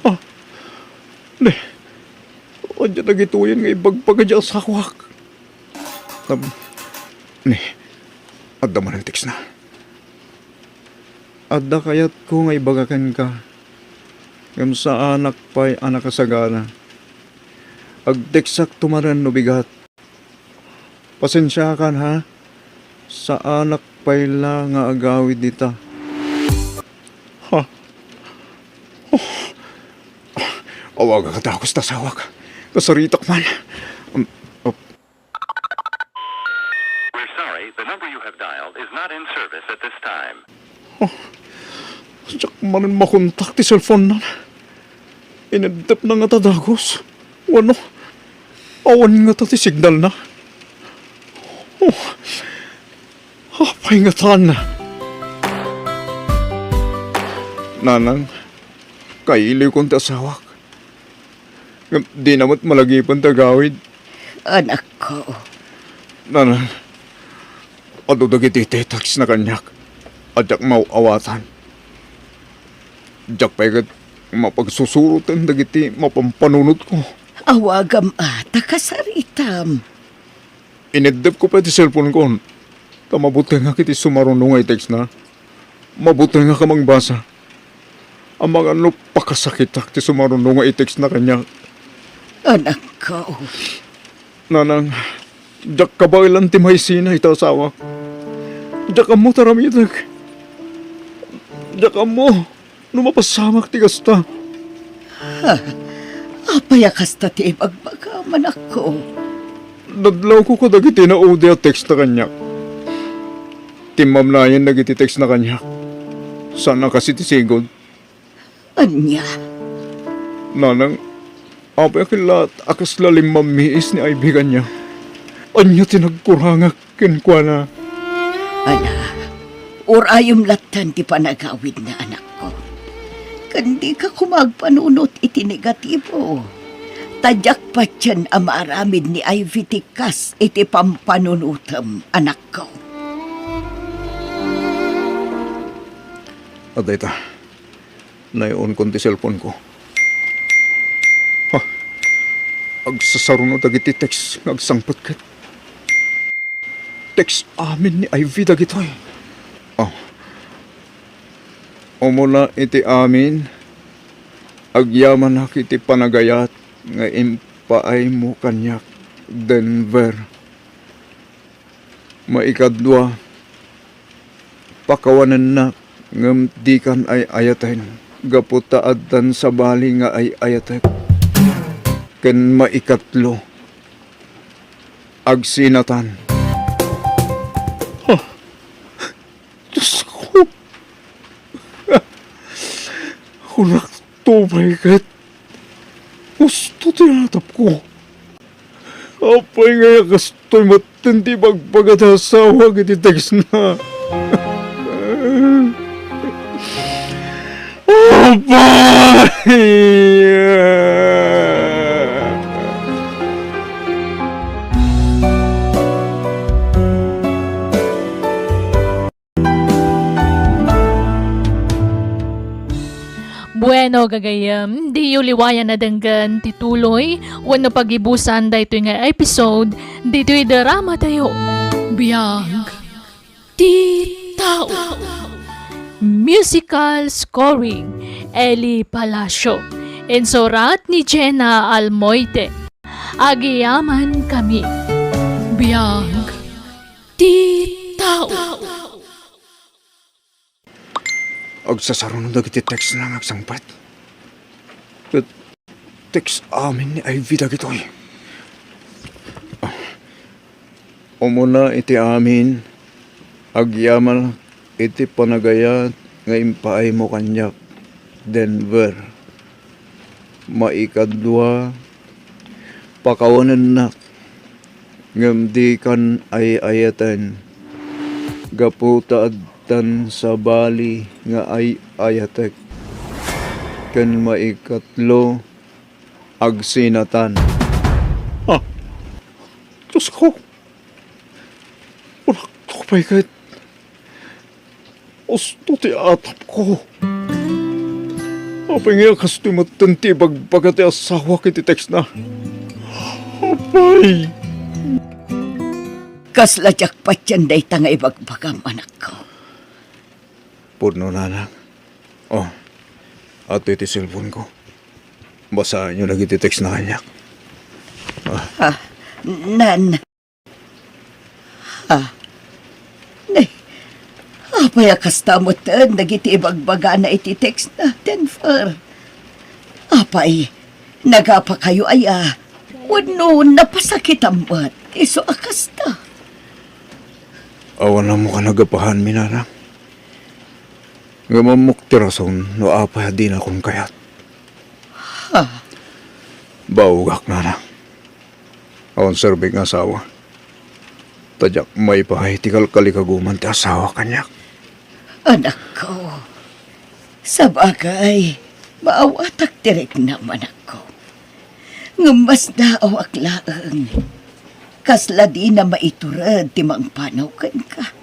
Ah, ne, adda dagitoyen nga ibagbaga ti asawak. Tab-, ne, adda manen text na. Adda kayatko nga ibaga kenka, ngem saanak pay a nakasagana. Agteksakto manen no bigat. Pasensiakan, ha? Saanak pay la nga agawid ita. Ha? Oh. Awagak a dagus ti asawak. Kasaritak man. Um, oh. We're sorry, the number you have dialed is not in service at this time. Oh, diak manen makontak ti cellphone-na. Ineddepna ngata dagus. Wenno, awan ngata ti signal-na. Oh, apay ngatan? Nanang, kailiwkon ti asawak. Ngem dina met malagipen ti agawid. Anakko. Nanang, adu dagiti text-na kaniak a diak maaw-awatan. Diak pay ket mapagsusuroten dagiti mapampanunotko. Awagam a ta kasaritam. Ineddepko pay ti cellphone-kon, ta mabutengak iti sumaruno nga i-text-na. Mabutengak a mangbasa. Amangan no pakasakitak ti sumaruno nga i-text-na kaniak. Anakko. Nanang, diak kabaelan ti maisina ita asawak. Diak ammo ti aramidek. Diak ammo. no mapasamak ti kasta. Ha? Apay a kasta ti ibagbagam, anakko? Nadlawko kadagiti naudi a text na kaniak. Timmamnayen dagiti text na kaniak. Saan a kas iti sigud. Ania? Nanang, apay a kellaat a kasla limmammiis ni Ivy kaniak? Ania ti nagkurangak kenkuana? Ala, urayem lattan ti panagawidna, anakko. Ken dika koma agpanunot iti negatibo. Ta diak patien a maaramid ni Ivy ti kas iti pampanunotem, anakko. Adda ita. Nay-onkon ti cellphone-ko. Ha? Agsasaruno dagiti text nga agsangpet ket text amin ni Ivy dagitoy. Oh. Umuna iti amin, agyamanak iti panagayat nga impaaymo kaniak, Denver. Maikadua, pakawanennak ngem dikan ay-ayaten gapu ta addan sabali nga ay-ayatek. Ken maikatlo, agsinatan. Ah, Diosko! Kunakto pay ket, usto ti atapko. Apay ngay a kastoy metten ti ibagbaga ti asawak iti text na? Apay! Bueno, gagayyem, diyo liwayan a denggen ti tuloy wenno pagibusan daytoy nga episode ditoy dramatayo, Biag ti Tao. Musical scoring, Eli Palacio. Insurat ni Jenna Almoite. Agyamankami, Biag ti Tao. Agsasaruno dagiti text na nga agsangpet. Ket text amin ni Ivy dagitoy. Umuna iti amin, agyamanak iti panagayat nga impaaymo kaniak, Denver. Maikadua, pakawanennak, ngem dikan ay-ayaten, gapu ta addan sabali nga ay-ayatek. Ken maikatlo, agsinatan. Ah, Diosko! Kunakto pay ket, usto ti atapko. Apay ngay a kastoy metten ti ibagbaga ti asawak iti text na? Apay! Kasla diak patien dayta nga ibagbagam, anakko. Pudno, nanang. Oh, adtoy ti cellphone-ko. Basaenyo dagiti text na kaniak. Ah. Ah, nan. Ah. Ne, apay a kasta metten dagiti ibagbagana iti text na, Denver? Apay, nagapakayo aya? Wenno napasakitam met isu a kasta? Awan ammo a nagapahanmi, nanang. Ngem ammok ti rason no apay a dinakon kayat. Ha? Baogak, nanang. Awan serbik nga asawa. Ta diak maipaay ti kalkalikaguman ti asawa kaniak. Anakko, sabagay, maawatak ti riknam, anakko. Ngem mas naawak laeng. Kasla dina maitured ti mangpanaw kenka.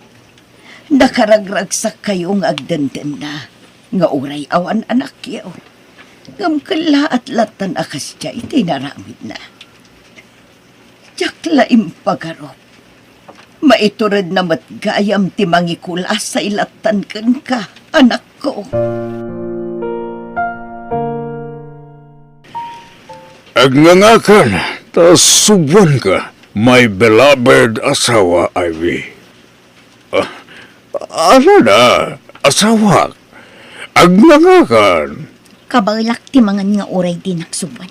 Nakaragragsakkayo nga agdendenna nga uray awan anakyo, ngem kellaat lattan a kasdiay ti inaramidna. Diak la impagarup. Maituredna met gayam ti mangikulasay lattan kenka, anakko. Agngangakan ta suboanka, my beloved asawa, Ivy. Ah, alada, asawak. Agnangakan. Kabaelak ti mangan nga uray dinak subuan.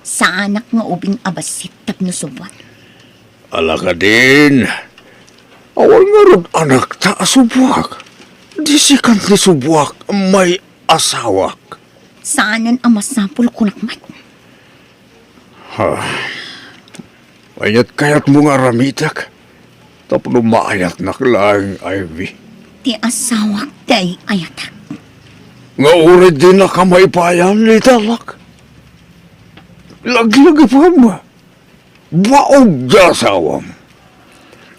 Saanak nga ubing a bassit tapno subuan. Ala kadin, awan ngarud anakta a subuak. Di sikan ti subuak, may asawak. Saanen a masapul kunak met. Ha? Ania't kayatmo nga aramidek tapno maayatnak laeng, Ivy? Ti asawak ti ay-ayatek. Nga uray dinaka maipayan iti anak. Laglagipem, baog ti asawam.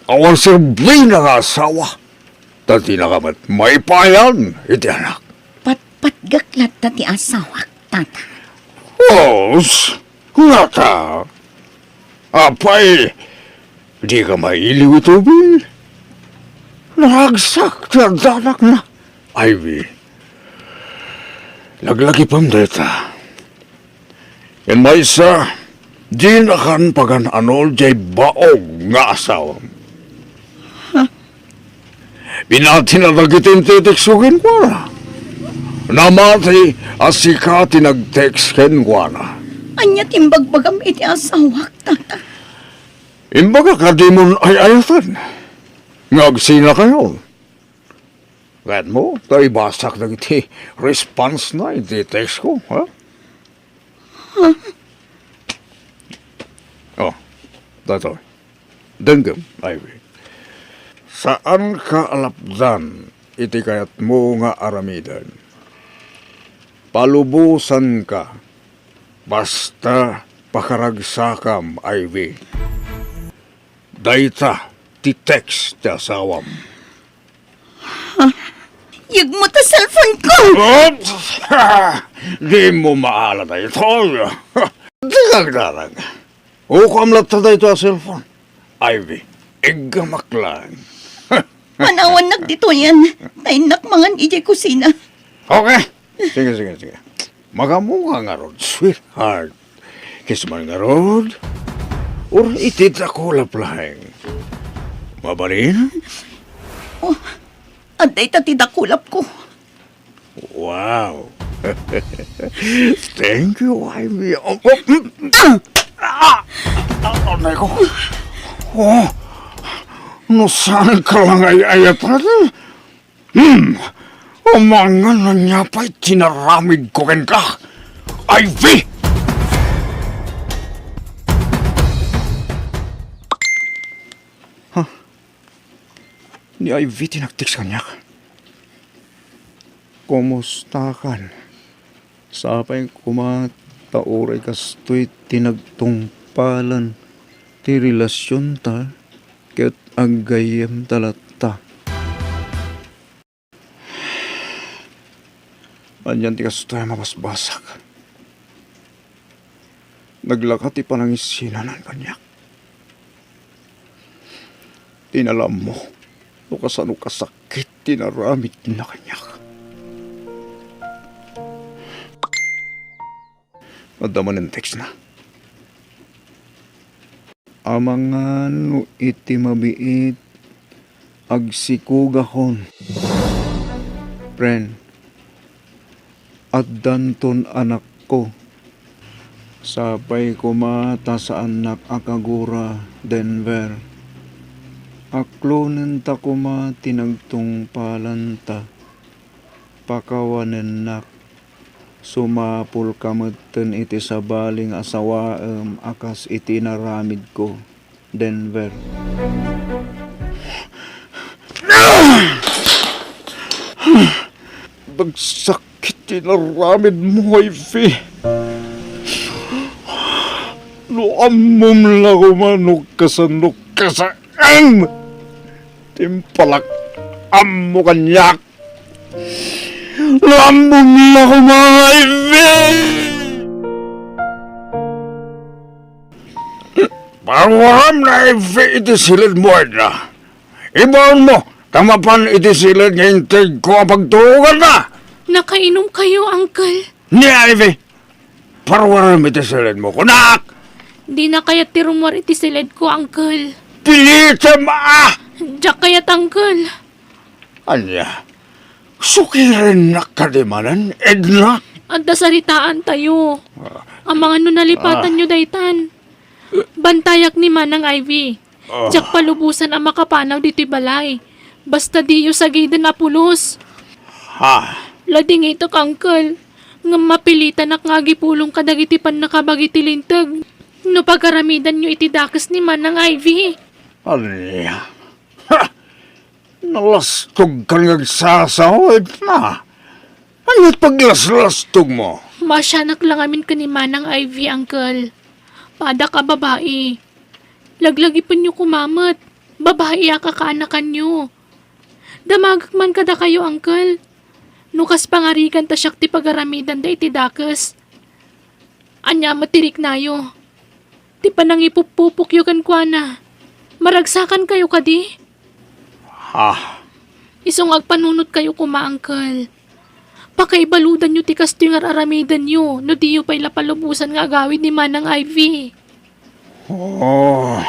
Awan serbina nga asawa. Ta dinaka met maipayan iti anak. Patpatgek latta ti asawak, Tata. Os, ngata. Apay, dika mailiw iti ubing? Naragsak ti addanakna, Ivy. Laglagipem dayta. Ken maysa, dinakan pagan-ano diay baog nga asawam. Pinatina dagiti inti-text kenkuana. Namati a sika ti nag-text kenkuana. Ania ti imbagbagam iti asawak, Tata? Imbagak a dimon ay-ayaten nga agsinakayon. Kayatmo ta ibasak dagiti response na iti text ko, ha? Oh, daytoy. Denggem, Ivy. Saanka a lapdan iti kayatmo nga aramiden. Palubosanka. Basta pakaragsakam, Ivy. Dayta ti text ti asawam. Yegmo ta cellphone ko! Oops! Dimo maala daytoy. Di kagdarag. Ukoam latta daytoy a cellphone. Ivy, iggamak laeng. Manawannak ditoyen. Ta innak mangan idiay kusina. Okay. Sige, sige, sige. Magammoka ngarud, sweetheart. Kiss man ngarud. Uray iti dakulap laeng. Mabalin? Oh, adda ita ti dakulapko. Wow. Thank you, Ivy. Oh, oh, mm, ah! Ah! Ah, aray ko. Oh, no saan ka lang ay-ayatan? Hmm. Amangan ania pay ti naramidko kenka, Ivy! Ha? Ni Ivy ti nag-text kaniak. Kumustakan? Sapay koma ta uray kastoy ti nagtungpalan ti relasionta ket aggayyemta latta. Anian ti kastoy a mabasbasak? Naglaka ti panangisinanan kaniak. Ti naammo no kasano kasakit ti naramidna kaniak. Adda manen textna. Amangan no iti mabiit, agsikugakon. Friend, addanton anakko. Sapay koma ta saannak a kagura, Denver. Aklonenta koma ti nagtungpalanta. Pakawanennak. Sumapulka metten iti sabali nga asawaem a kas iti inaramidko, Denver. Nagsakit ti inaramidmo, Ivy. No ammom la koma no kasano kasaan ti impalak-ammo kaniak. Lambong la koma, Ivy! Paruaram na, Ivy, iti siled mo, Edna. Ibaon mo, ta mapan iti siled nga inted ko a pagtuogan na. Nakainom kayo, Uncle? Ni Ivy, paruaram iti siled mo, kunak! Di na kayat ti rumuar iti siled ko, Uncle. Pilitem, ah! Diak kayat, Uncle. Ania? Sukirennak kadi manen, Edna? Adda saritaantayo. Ah. Amangan no nalipatanyo daytan. Bantayak ni Manang Ivy. Ah. Diak palubosan a makapanaw ditoy balay. Basta diyo sagiden a pulos. Ha? Ladingitek, Uncle. Ngem mapilitanak nga agipulong kadagiti pannakabagi ti linteg no pagaramidanyo iti dakes ni Manang Ivy. Ania? Ha! Nalastogkan nga agsasaw, Edna. Ania ti paglaslastogmo? Maasianak la ngamin ken ni Manang Ivy, Uncle. Padak a babai. Laglagipenyo koma met. Babai a kakaanakanyo. Damagek man kadakayo, Uncle. No kas pangarigan ta siak ti pagaramidanda iti dakes, ania met ti riknayo? Ti panangipuppupokyo kenkuana, maragsakankayo kadi? Ah. Isu nga agpanunotkayo koma, Uncle. Pakaibaludanyo ti kastoy nga ar-aramidenyo no diyo pay la palubosan nga agawid ni Manang Ivy. Oh.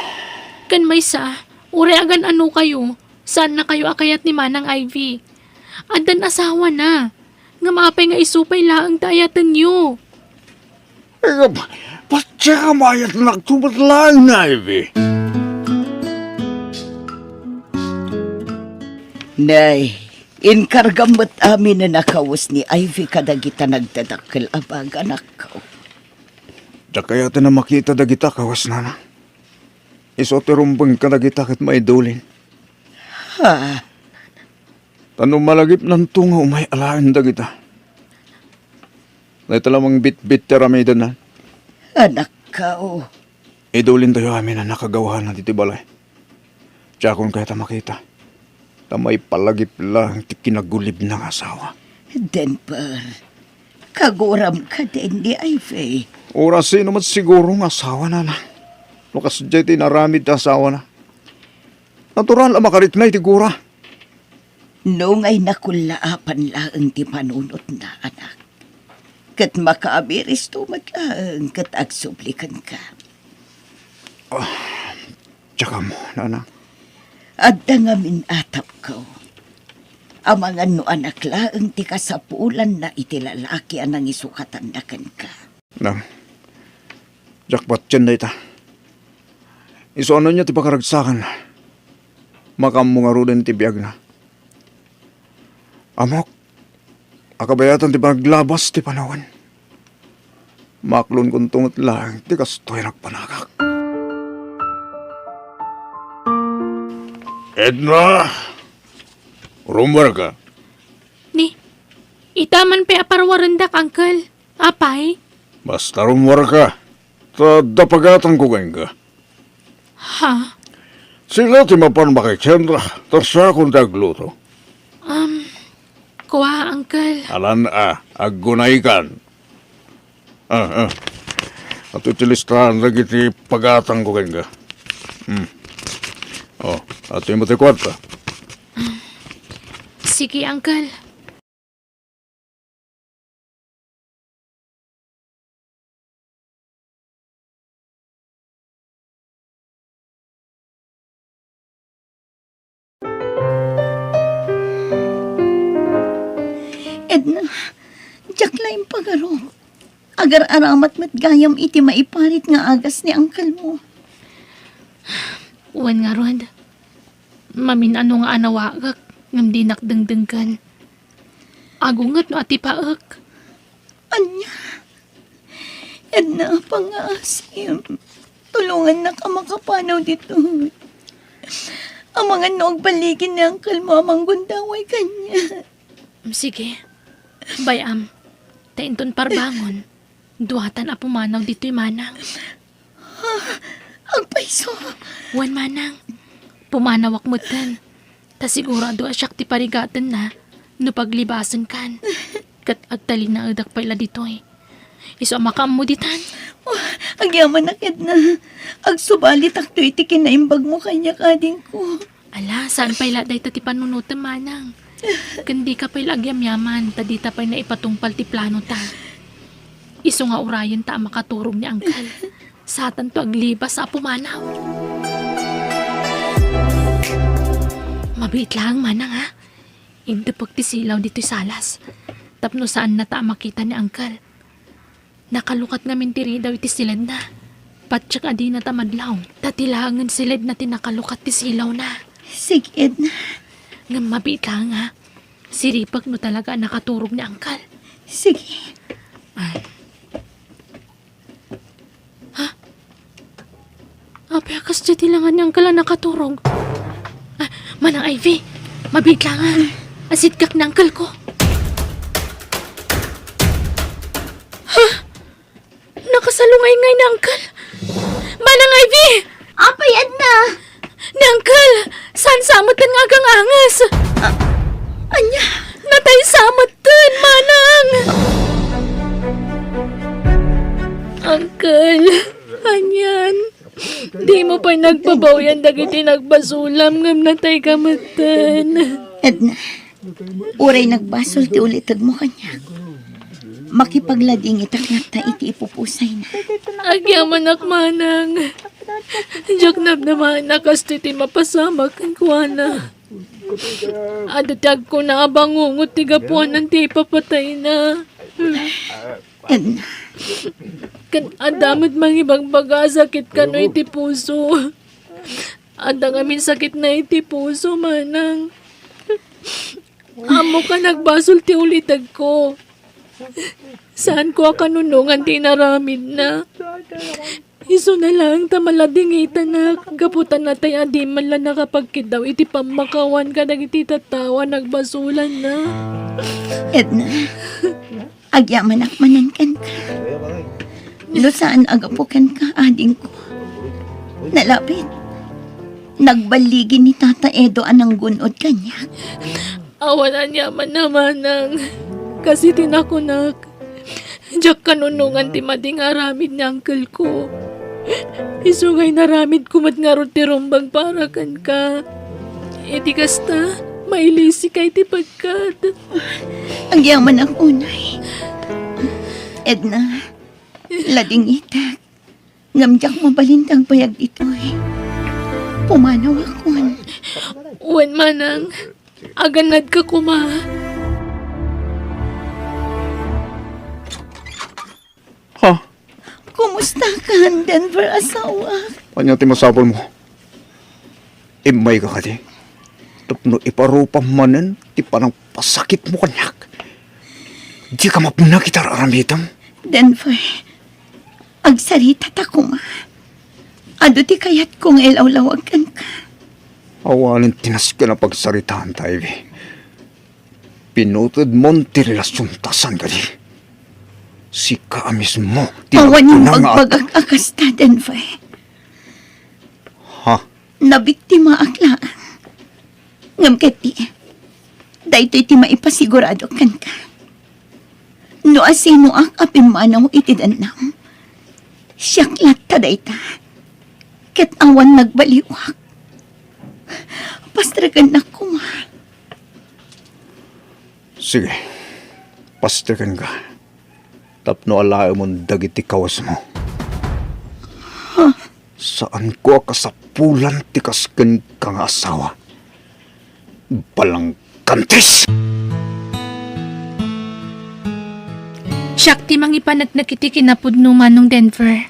Ken maysa, uray agan-anokayo, saannakayo a kayat ni Manang Ivy. Addan asawana. Ngem apay nga isu pay laeng ti ayatenyo? Ay, patiek a mayatnakto met laeng ni Ivy. Nay, inkargam met aminen a kawes ni Ivy kadagita nagdadakkel a baga, anakko. Diak kayaten a makita dagita kawesna. Isu ti rumbeng kadagita ket maidulin. Ha? Ta no malagipnanto nga umay alaen dagita, dayta la mangbitbit ti aramidenna. Anakko. Idulintayo amin a nakagawana ditoy balay. Diakon kayat a makita. Ta maipalagip laeng ti kinagulibna nga asawa. Denver, kaguram kadin ni Ivy? Urasino met siguro nga asawana, no kasdiay ti inaramid ti asawana. Natural a makarikna iti gura. Nungay nakullaapan laeng ti panunotna, anak, ket makaabiristo met laeng ket agsubli kenka. Ah, diak ammo, nana. Adda ngamin atapko. Amangan no anak laeng ti kasapulanna iti lalaki a nangisukatanna kenka. Nang, diak patien dayta. Isu a no ania ti pakaragsakanna, makaammo ngaruden ti biagna. Ammok a kabayatan ti panaglabas ti panawen. Maaklonkonto met laeng ti kastoy a nagpanagak. Edna! Rummuarka. Ni, ita man pay a parwarendak, Uncle. Apay? Basta rummuarka, ta adda pagatangko kenka. Ha? Sika ti mapan makitienda, ta siakon ti agluto. Um, kua, Uncle. Alan a, aggunaykan. Ah, ah. Adtoy ti listahan dagiti pagatangko kenka. Hmm. Oh, adtoy met ti kuarta. Sige, Uncle. Edna, diak la impagarok. Agar-aramat met gayam iti maiparit nga agas ni uncle mo. Wen ngarud, mamin-ano nga anawaek, ngem dinak dengdenggen. Agunget no atipaek. Ania? Edna, pangngaasim. Tulongannak a makapanaw ditoy. Amangan no agballigen ni uncle mo a manggundaway kaniak. Sige. Bay-am, ta inton parbangon, duatan a pumanaw ditoy manang. Ha? Agpayso? Wen manang, pumanawak metten. Ta sigurado a siak ti parigatenna no paglibasenkan. Ket agtalinaedak pay la ditoy. Isu a makaammo ditan. Oh, agyamanak, Edna. Agsubalitakto iti kinaimbag mo kaniak, adingko. Ala, saan pay la dayta ti panunotem, manang? Ken dika pay la agyamyaman, ta dita pay naipatungpal ti planota. Isu nga urayenta a makaturog ni uncle. Satanto aglibas a pumanaw. Mabiit laeng, manang, ha? Indupek ti silaw ditoy salas, tapno saannata a makita ni Angkel. Nakalukat ngamin ti ridaw iti siledna. Patiek a dinata madlaw, ta ti laengen siledna ti nakalukat ti silawna. Sige, Edna. Ngem mabiit laeng, ha? Siripek no talaga a nakaturog ni Angkel. Sige. Ah. Ha? Apay a kasdiay ti lengan ni Angkel a nakaturog? Ah, Manang Ivy, mabiit laeng. Asitkak ni Angkel ko. Ha? Nakasalungay ngay ni Angkel. Manang Ivy! Apay, Edna? Ni Angkel, saan sa metten nga aganganges? Ah, ania? Natay sa metten, Manang! Angkel, anian? Dimo pay nagbabawian dagiti nagbasolam ngem natayka metten. Edna, uray nagbasol ti ulitegmo kaniak, makipagladingitak latta iti ipupusayna. Agyamanak, Manang. Diak namnamaen a kastoy ti mapasamak kenkuana. Adda ti agkuna a bangungot ti gapuanan ti ipapatayna. Edna. Ken adda met mangibagbaga a sakit kano iti puso. Adda ngamin sakitna iti puso, Manang. Ammok a nagbasol ti ulitegko. Saanko a kanunongan ti inaramidna. Isuna laeng ta maladingitanak gapu ta natay a di man la nakapagkiddaw iti pammakawan kadagiti tattao a nagbasolanna. Edna, agyamanak manen kenka. No saan a gapu kenka, adingko. Nalabit. Nagballigi ni Tata Edo a nanggun-od kaniak. Awan aniamanna, Manang. Kas iti nakunak, diak kanunongan ti madi nga aramid ni angkelko. Isu nga inaramidko met ngarud ti rumbeng para kenka. Iti kasta, mailisika iti pagkat. Agyamanak unay. Edna, ladingitak. Ngem diak mabalin ti agbayag ditoy. Pumanawakon. Wen, Manang, agannadka koma. Ha? Kumusta kan, Denver, asawa? Ania ti masapulmo? Immayka kadi? Tapno iparupam manen ti panangpasakitmo kaniak. Dika mapnek iti ar-aramidem. Denver, agsaritata koma. Adu ti kayatko nga ilawlawag kenka. Awanen ti nasken a pagsaritaanta, Ivy. Pinutedmon ti relasionta, saan kadi? Sika a mismo ti nagkuna nga... Awan bagbagak a kasta, Denver. Ha? Nabiktimaak laeng. Ngem ketdi, daytoy ti maipasiguradok kenka. No asinoak a pimmanaw iti dennam, siak latta dayta. Ket awan nagbaliwak. Pastrekennak koma. Sige, pastrekenka. Tapno alaemon dagiti kawesmo. Saanko a kasapulan ti kas kenka nga asawa. Balangkantis! Siak ti mangipaneknek iti kinapudno, Manong Denver.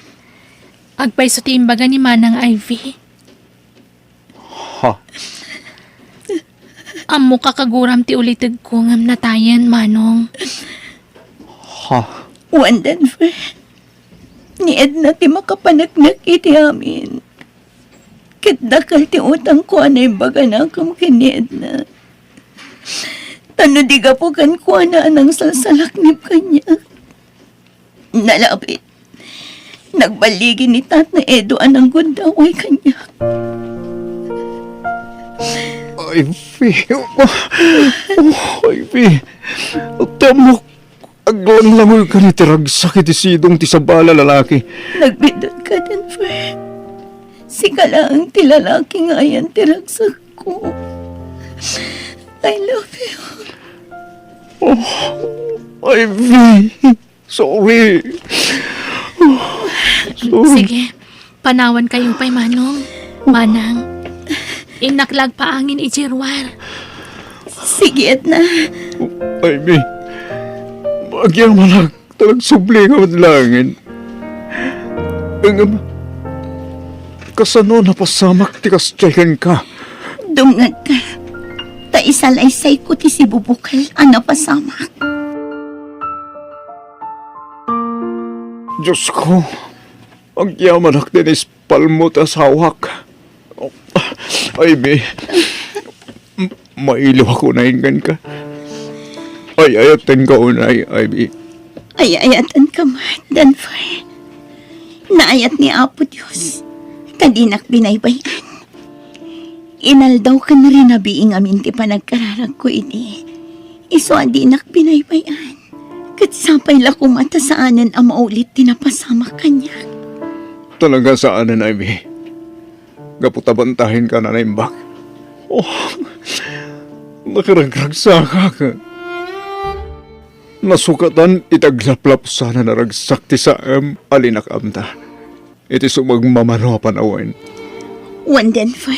Agpayso ti imbaga ni Manang Ivy. Ha? Ammok a kaguram ti ulitegko ngem natayen, Manong. Ha? Wen, Denver, ni Edna ti makapaneknek iti amin. Ket dakkel ti utangko a naimbaganakem ken ni Edna. Ta no di gapu kenkuana a nangsalsalaknib kaniak, nalabit, nagballigi ni Tata Edo a nanggundaway kaniak. Ivy, oh, Ivy, ti ammok, aglanglangoyka iti ragsak iti sidong ti sabali a lalaki. Nagbiddutko, Denver. Sika laeng ti lalaki nga ayan ti ragsakko. I love you. Oh, Ivy. Sorry. Sorry. Sige, panawankayo pay, Manong. Manang, innak la agpaangin idiay ruar. Sige, Edna. Ivy, agyamanak ta nagsubli ka met laengen. Ngem, kasano a napasamak ti kas diay kenka? Dumngegka. Ta isalaysayko ti sibubukel a napasamak. Diosko, agyamanak ti naispalmo ti asawak. Ivy, m-, mailiwak unay kenka. Ay-ayatenka unay, Ivy. Ay-ayatenka met, Denver. Naayat ni Apo Dios ta dinak binaybay-an. Inaldaw ken rinabii ngamin ti panagkararagko idi. Isu a dinak binaybay-an. Ket sapay la koma ta saanen a maulit ti napasamak kaniak. Talaga saanen, Ivy. Gapu ta bantahenka a naimbag. Oh, nakaragragsakak. Nasukatan iti aglaplapsan a naragsak ti saem a linakam-na iti sumagmamano a panawen. Wen, Denver,